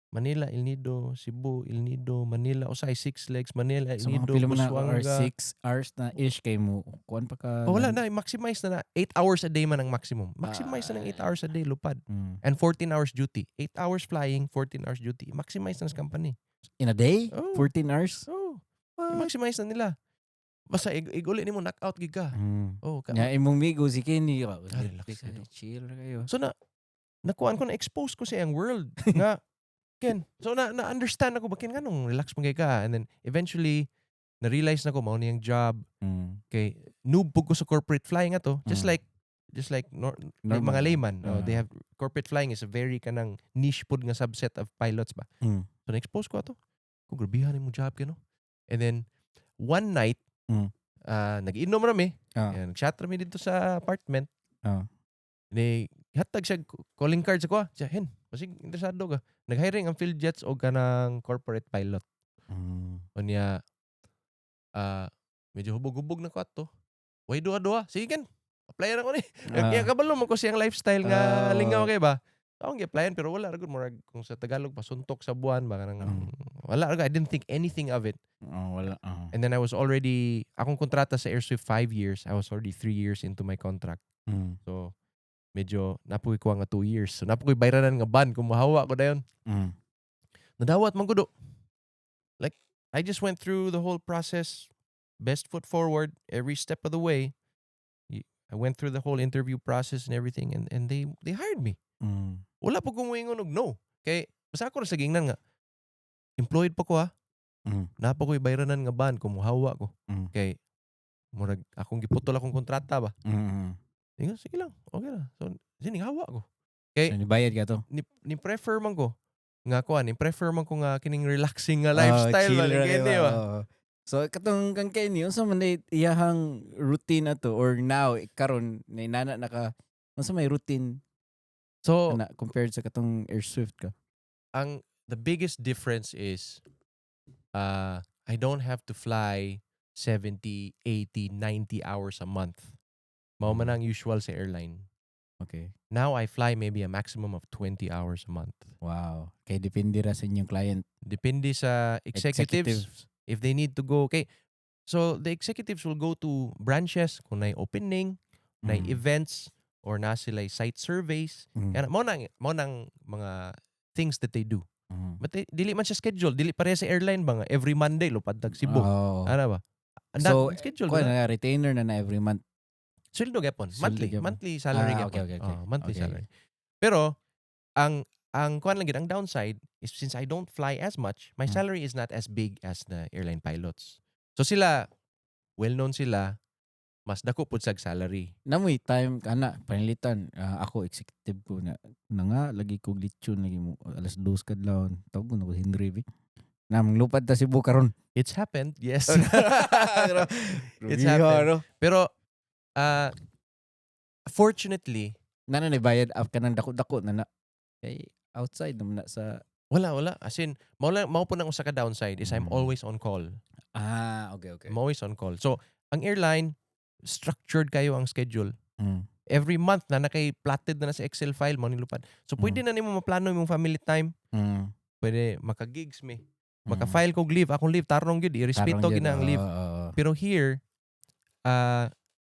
Manila, El Nido, Cebu, El Nido, Manila, usay six legs, Manila, El So mga Nido, pila man na or Busuanga. 6 hours na ish kay mo kuan pa ka. Oh, wala na, maximize na na. 8 hours a day man ang maximum. Maximize na ng 8 hours a day lupad. And 14 hours duty. 8 hours flying, 14 hours duty. Maximize na sa company. In a day? Oh. 14 hours? Oh, What? maximize na nila. Basta iguli nimo, knockout gid ka. Oh, ka. Nya imong migo si Kenny. Ah, Ah, relax kayo. Chill ra kayo. So na nakuan ko, na expose ko sa iyang world nga Ken. So na na understand ako ba, Ken, nganong relax man kay ka, and then eventually Na-realize na ko mao niyang job kay noob pud ko sa corporate flying ato, just like nor, like Normal. Mga layman, oh, they Ah. have corporate flying is a very kanang niche pud nga subset of pilots ba. So na-expose ko ato kung grabihan imong job kano. And then one night, nag-inom rami. Yan, nag-chat rami dito sa apartment. Ni hatag siya calling card sa kuha. Siya, "Hen, basig interesado ka. Nag-hiring ang PhilJets og kanang corporate pilot." Unya, medyo hubog-hubog na ko ato. Way duha-duha. Sige kan. Apply na ko ni. Kaya kabalo mo ko siyang lifestyle nga lingaw kay ba. Akong gi-applyan pero wala ra gud, murag kung sa Tagalog pasuntok sa buwan ba kanang wala ra gud. I didn't think anything of it. Oh, wala. Oh. And then I was already, akong kontrata sa AirSwift 5 years. I was already 3 years into my contract. So medyo napuy ko nga 2 years. So napuy bayranan nga ban kung mahawa ko dayon. Nadawat man gud. Like, I just went through the whole process, best foot forward every step of the way. I went through the whole interview process and everything and they hired me. Wala pa kong moingon og no. Kay basta ako ra sa giingnan nga employed pa ko ha. Naa pa ko'y bayranan nga ban kung mohawa ko. Kay murag akong giputol akong kontrata ba. Ingon, sige lang, okay na. So, sining hawa ko. Kay So, nibayad ka to? Ni prefer man ko nga kuan, ni prefer man ko nga kining relaxing nga lifestyle Oh, ba chill ni ra kini kay ba. Oo. So katong kang Kenny, unsa man day iyahang routine ato or now karon na inana na ka, unsa may routine So, ana compared sa katong Air Swift ka? Ang the biggest difference is I don't have to fly 70, 80, 90 hours a month. Mao man ang usual sa airline. Now I fly maybe a maximum of 20 hours a month. Wow. Kay depende ra sa inyong client. Depende sa executives if they need to go. Okay. So the executives will go to branches kung naay opening, naay events, or na sila site surveys. Kaya mao nang mga things that they do. But they, dili man siya schedule. Dili pareha sa airline ba nga every Monday lupad tag Cebu. Ano ba? And So, schedule kuan na. Na retainer na every month. Sweldo gyapon. Sweldo Monthly. gyapon. Monthly salary Ah, gyapon. okay. Oh, monthly salary. Pero ang kuan lang gid, ang downside is since I don't fly as much, my salary is not as big as the airline pilots. So sila, well known sila, mas dako pud sag salary. Namoy time kana panalitan, ako executive ko na na nga lagi kog lechon lagi mo alas 2 kadlawon tawag ko na ko Henry bi. Na lupad ta Cebu karon. It's happened, yes. It's happened. Pero fortunately, Na na bayad up kanang dako-dako na na. Kay outside naman na sa Wala, wala. As in, mao po nang usa ka downside is I'm always on call. Ah, okay. I'm always on call. So, ang airline, structured kayo ang schedule. Every month na nakay plotted na sa Excel file mo nilupad. So, pwede na nimo maplano imong family time. Pwede maka-gigs mi. Maka-file kog leave. Akong leave, tarong gyud. I-respeto Tarong gyud na ang leave. Oo. Pero here,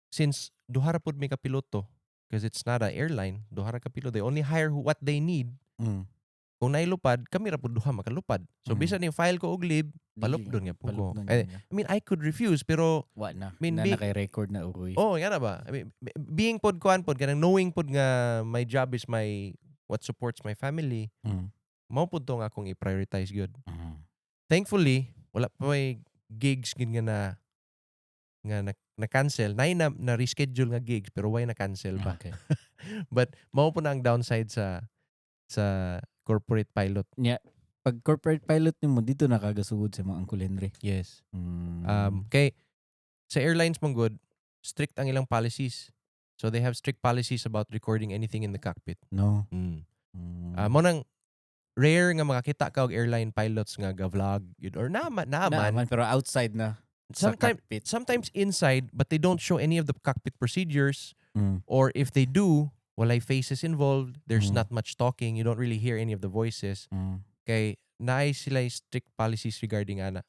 since duha ra pud mi ka piloto, because it's not a airline, duha ra ka piloto, they only hire what they need. Kung nailupad, kami ra pud duha makalupad. So, bisan yung file ko og leave, palupdon nga po ko. Palupdon Eh, nga. I mean, I could refuse, pero Wa na. I mean, na na kay record na uroy. Oh, nga na ba? I mean, being pod kuan pod kanang knowing pod nga my job is my what supports my family, mao pod to nga akong i-prioritize gyud. Thankfully, wala pa may gigs gid nga na, na cancel. Nay na reschedule nga gigs pero why na cancel ba? But mao po na ang downside sa corporate pilot. Pag corporate pilot nimo dito nakagasugod sa mga Uncle Henry. Yes. Kay sa airlines man good, strict ang ilang policies. So they have strict policies about recording anything in the cockpit. No. Ah, mo nang rare nga makakita ka og airline pilots nga ga-vlog yun or naa man. Na, man, pero outside na sa Sometimes cockpit. Sometimes inside, but they don't show any of the cockpit procedures, or if they do, walay faces involved, there's not much talking, you don't really hear any of the voices kay naay sila strict policies regarding ana.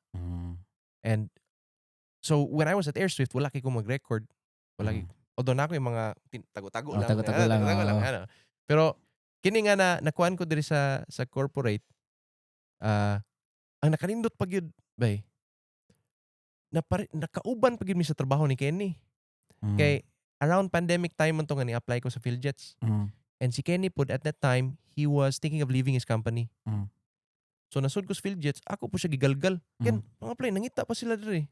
And so when I was at AirSwift, wala kay ko mag-record, wala kay, although na ako yung mga tago-tago Oh, lang, tago-tago ah, lang, tago-tago lang, oo. ano. Pero kini nga na nakuan ko diri sa corporate, ang nakanindot pa gyud bay nakauban pa gyud mi sa trabaho ni Kenny. Kay around pandemic time man to nga ni-apply ko sa PhilJets. And si Kenny pud at that time, he was thinking of leaving his company. So nasud ko sa PhilJets, ako po siya gigalgal. Ken, mga apply, nangita pa sila diri.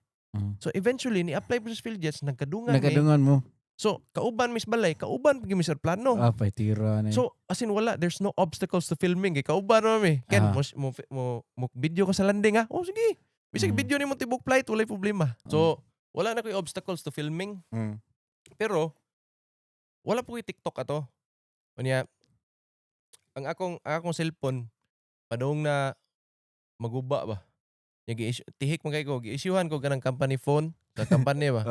So eventually ni apply po sa PhilJets, nagkadungan mi. Nakadungan mo. So kauban mi sa balay, kauban pag mi sa plano. Ah, pay tira na. So as in wala, there's no obstacles to filming kay kauban naman mi. Ken, mo video ko sa landing ha. Oh, sige. Bisag video nimo tibok flight, walay problema. So wala na ko'y obstacles to filming. Pero wala po ko'y TikTok ato. Unya ang akong cellphone padung na maguba ba. Nya tihik man kay ko, gi-issuehan ko kanang company phone sa company ba.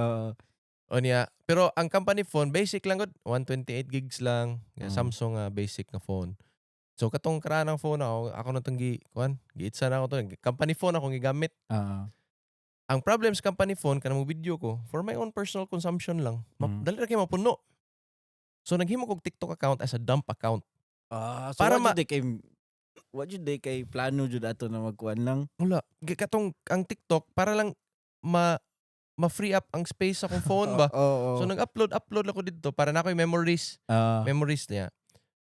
Unya, pero ang company phone basic lang gud, 128 gigs lang, nga Samsung nga basic nga phone. So katong karanang phone ako na tong gi kuan, giitsa na ako to. Company phone akong gigamit. Ang problem sa company phone, kanang mo video ko for my own personal consumption lang. Dali ra kay mapuno. So naghimo kog TikTok account as a dump account. Ah, so Para para wa jud day kay plano jud ato na magkuan lang. Wala. Katong ang TikTok para lang ma ma-free up ang space sa akong phone ba. Oo. So nag-upload upload ako dito para na ako'y memories. Memories niya.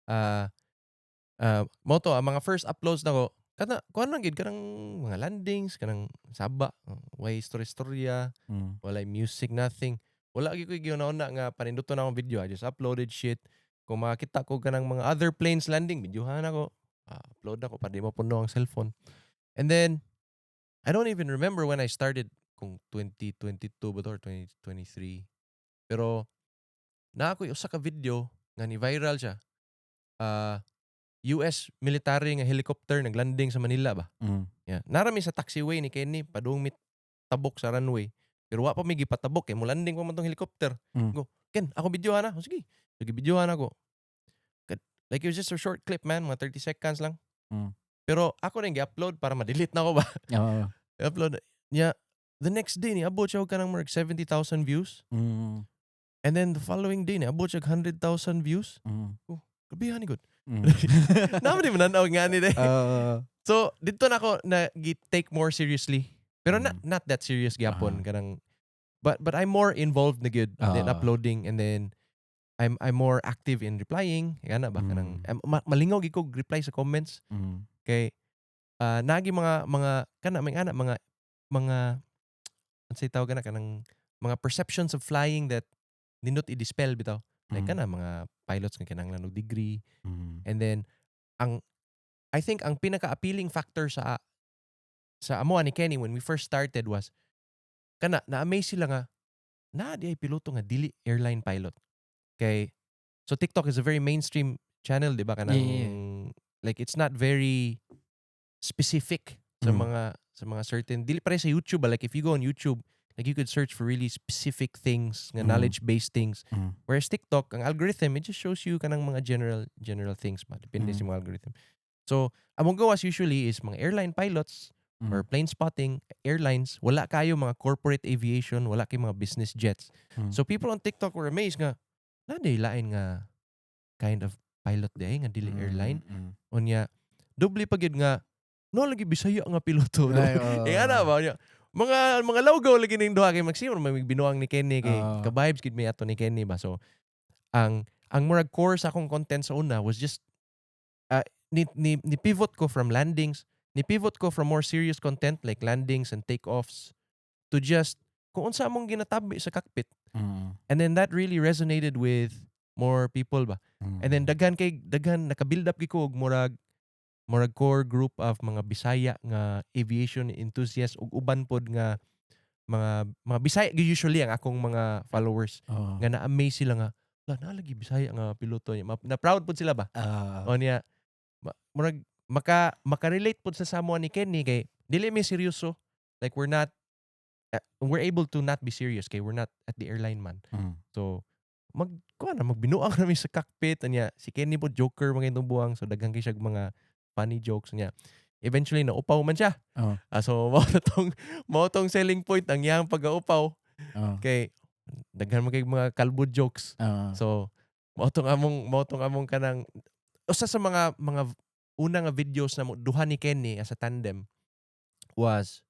Ah mao to ang mga first uploads nako kana kuan lang gid, kanang mga landings, kanang saba, way story storya, walay music, nothing. Wala gyud ko'y giuna-una nga paninduton akong video. I just uploaded shit. Kung makakita ko kanang mga other planes landing, videohan ako. Upload ako para di mapuno ang cellphone. And then I don't even remember when I started, kung 2022 ba to or 2023. Pero naa ko'y usa ka video nga ni viral siya. US military nga helicopter naglanding sa Manila ba. Yeah. Naa ra mi sa taxiway ni Kenny, padung mi tabok sa runway. Pero wa pa mi gipatabok kay mo landing pa man tong helicopter. Go, "Ken, ako videohan na." "Oh, sige." Sige, videohan ako. Like it was just a short clip, man, mga 30 seconds lang. Pero ako rin gi-upload para ma-delete na ko ba. Oo. I-upload. Yeah. The next day ni abot siya og kanang murag 70,000 views. And then the following day niabot siya og 100,000 views. Grabehan ni gud. Naa man di mananaw nga ni day. Oo. So dito na ako na take more seriously. Pero not not that serious gyapon kanang but I'm more involved na gyud in uploading and then I'm more active in replying. Kana ba kanang malingaw gyud ko reply sa comments kay nagi mga kana may ana mga unsay tawag kana, kanang mga perceptions of flying that nindot i-dispel bitaw. Like kana mga pilots nga kinahanglan og degree. And then ang I think ang pinaka-appealing factor sa amo ni Kenny when we first started was kana na-amaze sila nga naa di ay piloto nga dili airline pilot. Kay so TikTok is a very mainstream channel, di ba, kanang like it's not very specific sa mga certain, dili pare sa YouTube ba. Like if you go on YouTube, like you could search for really specific things nga knowledge based things, whereas TikTok, ang algorithm, it just shows you kanang mga general things ba, depende sa mga algorithm. So among gawas usually is mga airline pilots or plane spotting, airlines. Wala kayo mga corporate aviation, wala kay mga business jets. So people on TikTok were amazed nga naa di lain nga kind of pilot di nga dili airline. Unya doble pa gyud nga naa lagi Bisaya nga piloto. Ay, oo. Eh ana ba, unya mga lawgaw lagi ning duha kay magsimo may binuang ni Kenny kay ka-vibes gid mi ato ni Kenny ba. So ang murag core sa akong content sa una was just ni pivot ko from landings, ni pivot ko from more serious content like landings and takeoffs to just kung unsa among ginatabi sa cockpit. And then that really resonated with more people ba. And then daghan kay daghan naka-build up gyud ko og murag core group of mga Bisaya nga aviation enthusiasts ug uban pod nga mga Bisaya gyud usually ang akong mga followers Oo. Nga na-amaze sila nga la naa lagi Bisaya nga piloto niya. Na proud pod sila ba. O niya murag maka-relate pod sa amo ni Kenny kay dili mi seryoso. Like we're not we're able to not be serious kay we're not at the airline man. So mag kuan na, magbinuang kami sa cockpit. Anya si Kenny po joker mga itong buwang, so daghan kay siya mga funny jokes niya. Eventually naupaw man siya. Ah, so mao tong selling point ang iyang pagaupaw kay daghan man kay mga kalbo jokes. So mao tong among kanang usa sa mga una nga videos na mo duha ni Kenny as a tandem was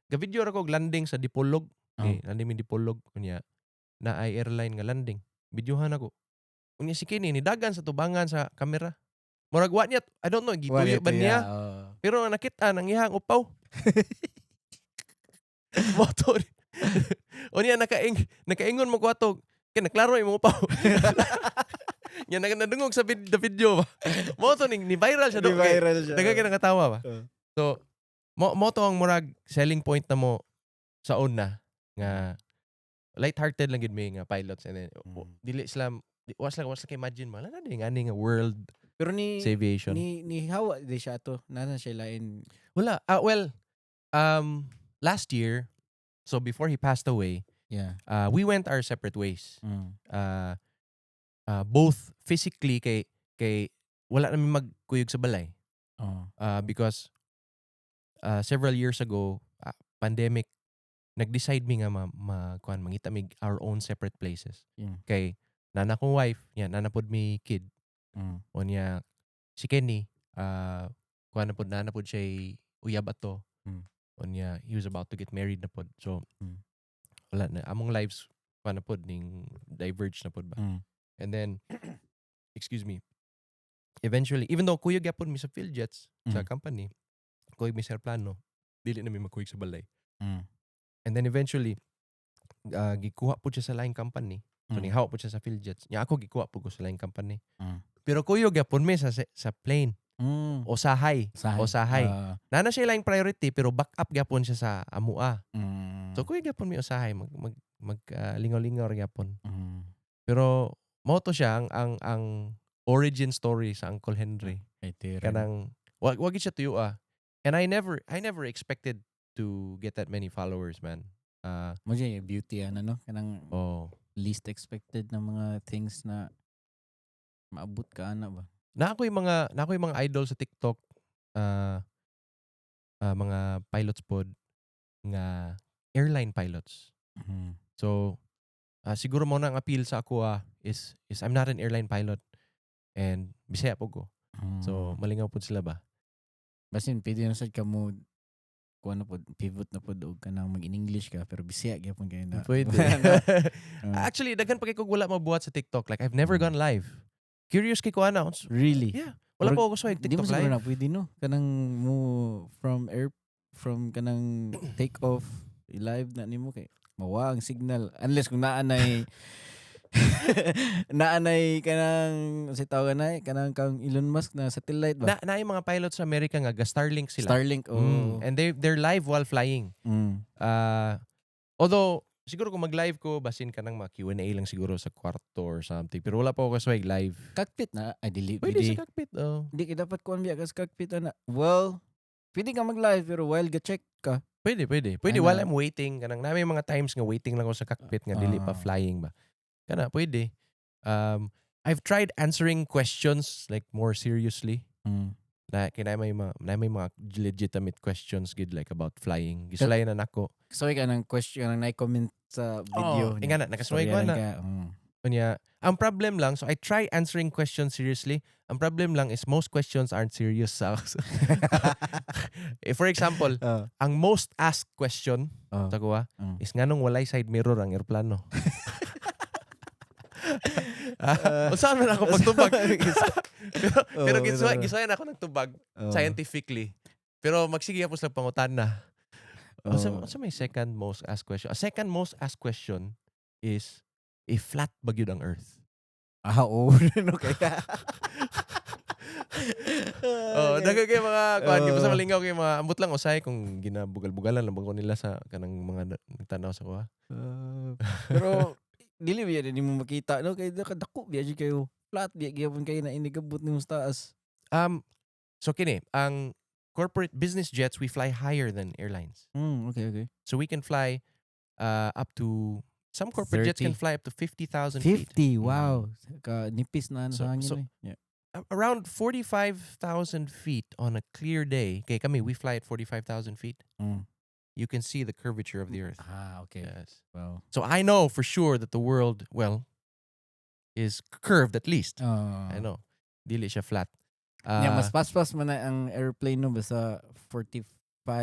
ga-video ra ko og landing sa Dipolog. Okay, landing mi Dipolog, unya naay airline nga landing. Videohan ako. Unya si Kenny ni dagan sa tubangan sa kamera. Murag wa niya, I don't know, gituyo ba niya? Oo. Pero ang nakita nang iyang upaw. Mao to. Unya nakaingon mo ko ato, kay naklaro imong upaw. Nya nadungog sa the video ba. Mao to ni viral siya do. Di viral siya. Daghan kay nakatawa ba. So mao to ang murag selling point na mo sa una nga light-hearted lang gid mi nga pilots and then dili sila wa sila kay imagine mo na di ngani nga world Pero ni sa aviation. ni hawa di siya ato. Nana siya lain. Wala. Ah, well, last year, so before he passed away, we went our separate ways. Both physically kay wala namin magkuyog sa balay. Because several years ago, pandemic, nag-decide mi nga ma kuan, mangita mig our own separate places. Kay naa na kong wife, nya naa na pod mi kid. Unya si Kenny, kuan na pod, naa na pod siya uyab ato. Unya he was about to get married na pod. So wala na among lives, kuan na pod, ning diverge na pod ba. And then, excuse me, eventually, even though kuyog gyapon mi sa PhilJets sa company, kuyog mi sa plano, dili na mi makuyog sa balay. And then eventually, gikuha pod siya sa laing company. So nihawa pod siya sa PhilJets. Nya ako, gikuha pod ko sa laing company. Pero kuyog gyapon mi sa plane. Usahay. Usahay. Usahay. Naa na siya laing priority pero back up gyapon siya sa amua. So kuyog gyapon mi usahay, mag lingaw-lingaw ra gyapon. Pero mao to siya ang origin story sa Uncle Henry. Ay, tira. Kanang wa gid siya tuyo ah. And I never expected to get that many followers, man. Mao jud yung beauty ano, no? Kanang Oh. least expected na mga things na maabot ka ana ba? Na ako yung mga idol sa TikTok, mga pilots pod nga airline pilots. So siguro mao na ang appeal sa ako is I'm not an airline pilot and Bisaya po ko. So malingaw pod sila ba? Basin pwede na sad ka mo kuan na pod, pivot na pod og kanang mag in English ka pero Bisaya gyapon kayo na. Pwede. Actually, daghan pa kay kog wala mabuhat sa TikTok. Like, I've never gone live. Curious kay ko ana. Really? Yeah. Wala pa ako sa Di mo TikTok siguro live. na pwede, no? Kanang mo from air from kanang take off, i-live na nimo kay mawa ang signal unless kung naa nay kanang si tawag na kanang kang Elon Musk na satellite ba? Na yung mga pilots sa Amerika nga ga Starlink sila. Starlink, oh. And they're live while flying. Although siguro kung mag-live ko, basin ka ng mga Q&A lang siguro sa kwarto or something. Pero wala pa ako kaswag live. Cockpit na ay dili. Pwede Pwede. sa cockpit. Oh. Di ka dapat kuan biya kas cockpit ana. Well, pwede ka mag-live pero while ga-check ka. Pwede, pwede. Pwede Ano? while I'm waiting. Kanang naa may mga times nga waiting lang ako sa cockpit nga dili pa flying ba. Kana, pwede. I've tried answering questions like more seriously. Na kina may mga legitimate questions gid like about flying. Gisulay na nako. So ka ng question nang na-comment sa video. Oh, inga na, nakasuway ko Storyahan na. ka. Unya, ang problem lang, so I try answering questions seriously. Ang problem lang is most questions aren't serious sa Eh, for example, ang most asked question sa kuha is nganong walay side mirror ang eroplano. Ah, unsa man ako pagtubag? Pero gisuwayan ako nagtubag scientifically. Pero magsige po sila pangutana. Unsa may second most asked question? A second most asked question is if flat ba gyud ang Earth? Ah, oo. No, kaya. Oh, daghan kay mga kuan, oh. Basta malingaw kay mga ambot lang usay kung ginabugal-bugalan lang ko nila sa kanang mga nagtanaw sa kuha. Pero dili biya ni mo makita, no, kay dako biya jud kayo. Flat biya gyapon kayo na inigabot nimo sa taas. So kini, ang corporate business jets, we fly higher than airlines. Okay. So we can fly up to some corporate jets can 30. fly up to 50,000 feet. 50, wow. Ka nipis na ano sa hangin eh. Around 45,000 feet on a clear day. Okay, kami, we fly at 45,000 feet. You can see the curvature of the Earth. Ah, okay. Yes. Wow. So I know for sure that the world, well, is curved at least. I know. Dili siya flat. Yeah, mas paspas man na ang airplane, no, basta 45,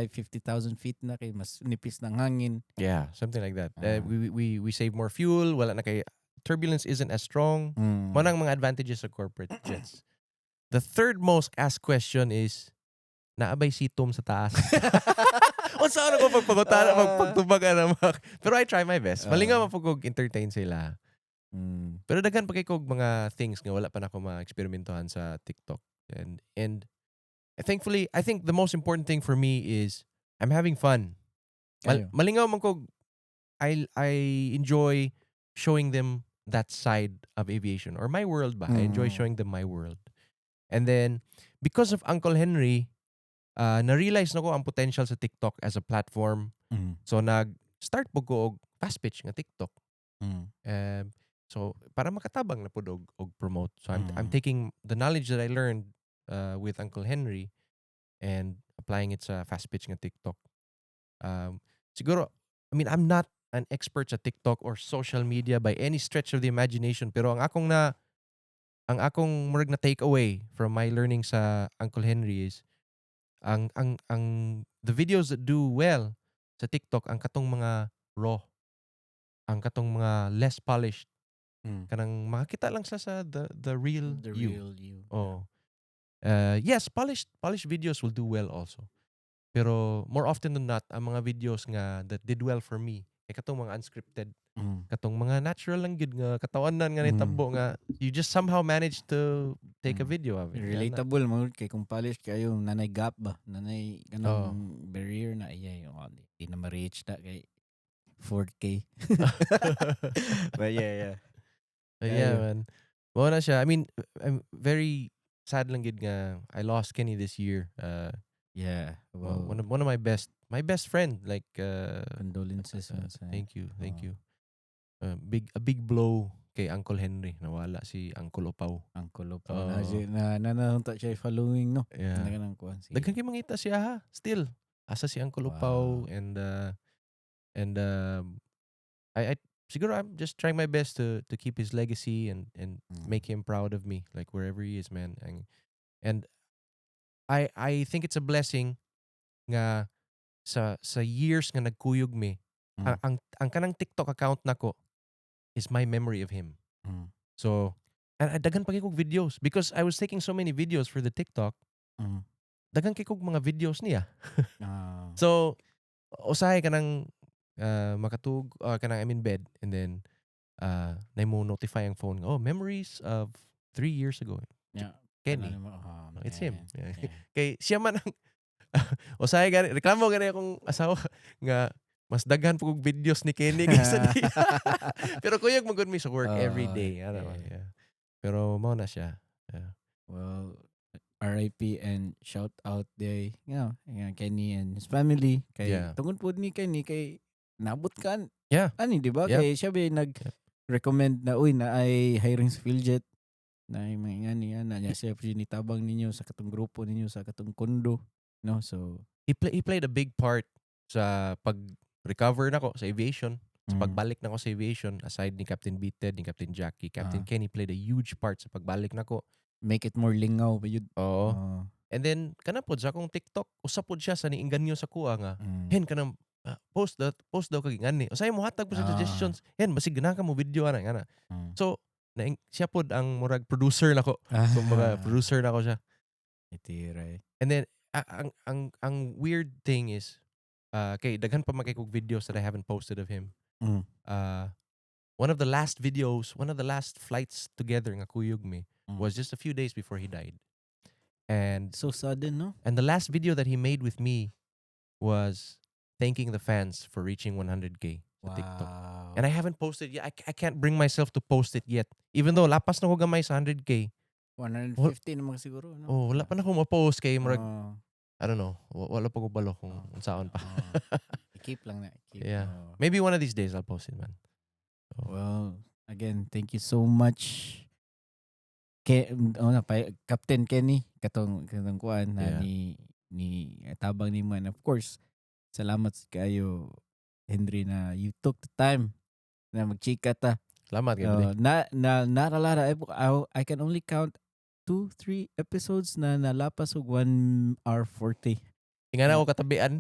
50,000 feet na kay mas nipis ng hangin. Yeah, something like that. We save more fuel. Wala na kay turbulence isn't as strong. Mao nang mga advantages sa corporate jets. The third most asked question is, naa bay sitom sa taas? Unsa ko pagpangutana, pagtubag ana, Mac? Pero I try my best. Malingaw man pud kog entertain sila. Pero daghan pa kay kog mga things nga wala pa nako ma-eksperimentohan sa TikTok. And thankfully, I think the most important thing for me is I'm having fun. Kayo. Malingaw man kog I enjoy showing them that side of aviation or my world ba. I enjoy showing them my world. And then because of Uncle Henry, na-realize nako ang potential sa TikTok as a platform. So nag-start po ko og fast pitch nga TikTok. So para makatabang na pud og promote. So I'm taking the knowledge that I learned with Uncle Henry and applying it sa fast pitch nga TikTok. Siguro, I mean, I'm not an expert sa TikTok or social media by any stretch of the imagination, pero ang akong murag na take away from my learning sa Uncle Henry is ang the videos that do well sa TikTok, ang katong mga raw, ang katong mga less polished, kanang makakita lang sila sa the real The you. Real you. Oh. Yes, polished videos will do well also. Pero more often than not, ang mga videos nga that did well for me kay katong mga unscripted, katong mga natural lang gid nga katawanan nga nitabo nga you just somehow manage to take a video of it. Yan na. Relatable mo kay kung polish kayo, nanay gap ba, nanay kanang barrier na iya, oh, di na ma-reach na kay 4K. But yeah. Yeah, Kayo. Man. Mao na siya. I mean, I'm very sad lang gid nga I lost Kenny this year. Well, One of my best friend, like condolences man sa Thank you, thank Oo. You. Big a big blow kay Uncle Henry. Nawala si Uncle Opaw. Uncle Opaw Oo. Na siya na na siya following, no. Yeah. Na kanang kuan si Daghan kay mangita siya ha. Still. Asa si Uncle Opaw and I siguro I'm just trying my best to keep his legacy and make him proud of me, like wherever he is, man. And I think it's a blessing nga sa years nga nagkuyog mi, ang kanang TikTok account nako is my memory of him. So, and daghan pa kay kog videos because I was taking so many videos for the TikTok. Daghan kay kog mga videos niya. So, usahay kanang makatug kanang I'm in bed and then na mo notify ang phone, "Oh, memories of 3 years ago." Kenny. Ano mo, oh, It's him. Man. Yeah. Yeah. Kay siya man ang usahay gani reklamo gani akong asawa nga mas daghan po kog videos ni Kenny kaysa niya. Pero kuyog man gud mi sa work every day. Ano, yeah. Pero mao na siya. Yeah. Well, RIP and shout out day, Kenny and his family. Kay tungod po ni Kenny kay nabot ka ani, di ba? Yeah. Kay siya ba nag recommend na, uy, na ay hiring sa PhilJet na ay mga ngani ana niya, siya po nitabang ninyo sa katong grupo ninyo sa katong kondo, no? So He played a big part sa pag-recover nako sa aviation, sa pagbalik nako sa aviation, aside ni Captain Bited, ni Captain Jackie, Captain Kenny played a huge part sa pagbalik nako. Make it more lingaw ba yun? Oo. Oo. And then kana pod sa akong TikTok, usa pod siya sa niinganyo sa kuha nga, "Hen, kanang post that post daw kag ngani." Usay mo hatag po sa suggestions. "Hen, basig ganahan ka mo video ana ngana." So, na siya pod ang murag producer nako. Kumbaga producer nako siya. Itira eh. And then ang weird thing is kay daghan pa man kay kog videos that I haven't posted of him. One of the last videos, one of the last flights together nga kuyog mi was just a few days before he died. And So sudden, no? And the last video that he made with me was thanking the fans for reaching 100K sa TikTok. And I haven't posted yet. I can't bring myself to post it yet. Even though lapas na ko gamay sa 100K. 150 naman siguro, no? Oh, wala pa na ko ma-post kay murag, Oo. I don't know. Wala pa ko balo kung Oo. unsaon pa. Oo. I-keep lang na. Keep. Yeah. Oo. Maybe one of these days I'll post it, man. Well, again, thank you so much. Ke, oh, na, pa, Captain Kenny, katong kuan na ni tabang ni man. Of course, salamat kayo, Henry, na you took the time na magchika ta. Salamat kay buddy. Na not a lot of, I can only count two, three episodes na nalapas og 1 hour 40. Tinga na ako katabian.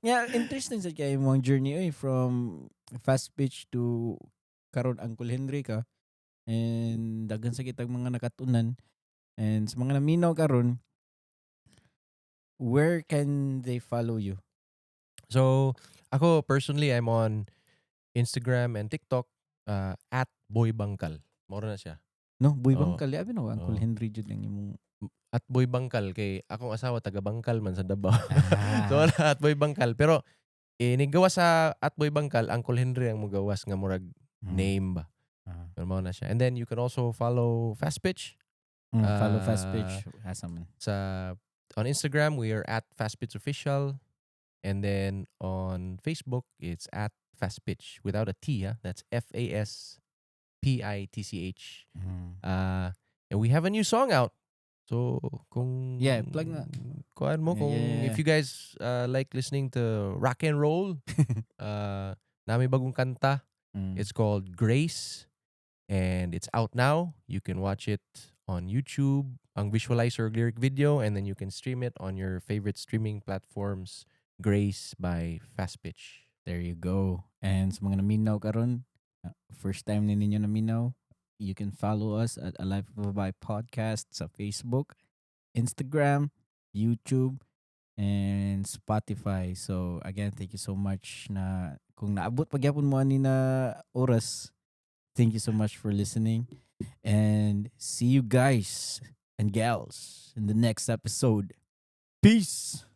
Yeah, interesting sa kay imong journey oy, from fast pitch to karon Uncle Henry ka, and daghan sa kitag mga nakatunan. And sa mga naminaw karon, where can they follow you? So, ako personally, I'm on Instagram and TikTok @boybangkal. Mao ra na siya. No, Boy Oo. Bangkal. Abi no, Uncle Oo. Henry jud ang imong @boybangkal kay akong asawa taga Bangkal man sa Davao. Ah. So wala, @boybangkal. Pero eh, nigawas sa @boybangkal, Uncle Henry ang mugawas nga murag name ba. Pero mao na siya. And then you can also follow Fast Pitch Follow Fast Pitch. Asa man? Sa on Instagram, we are @FastPitchOfficial. And then on Facebook, it's @FastPitch without a T. Huh? That's FASPITCH. And we have a new song out. So kung Yeah, plug na. Kuan mo kung if you guys like listening to rock and roll, naa mi bagong kanta. It's called Grace and it's out now. You can watch it on YouTube, ang visualizer lyric video, and then you can stream it on your favorite streaming platforms. Grace by Fast Pitch. There you go. And sa mga naminaw karon, first time ni ninyo naminaw, you can follow us at A Life of a Bi Podcast sa Facebook, Instagram, YouTube, and Spotify. So again, thank you so much na kung naabot pa gyapon mo ani na oras. Thank you so much for listening and see you guys and gals in the next episode. Peace.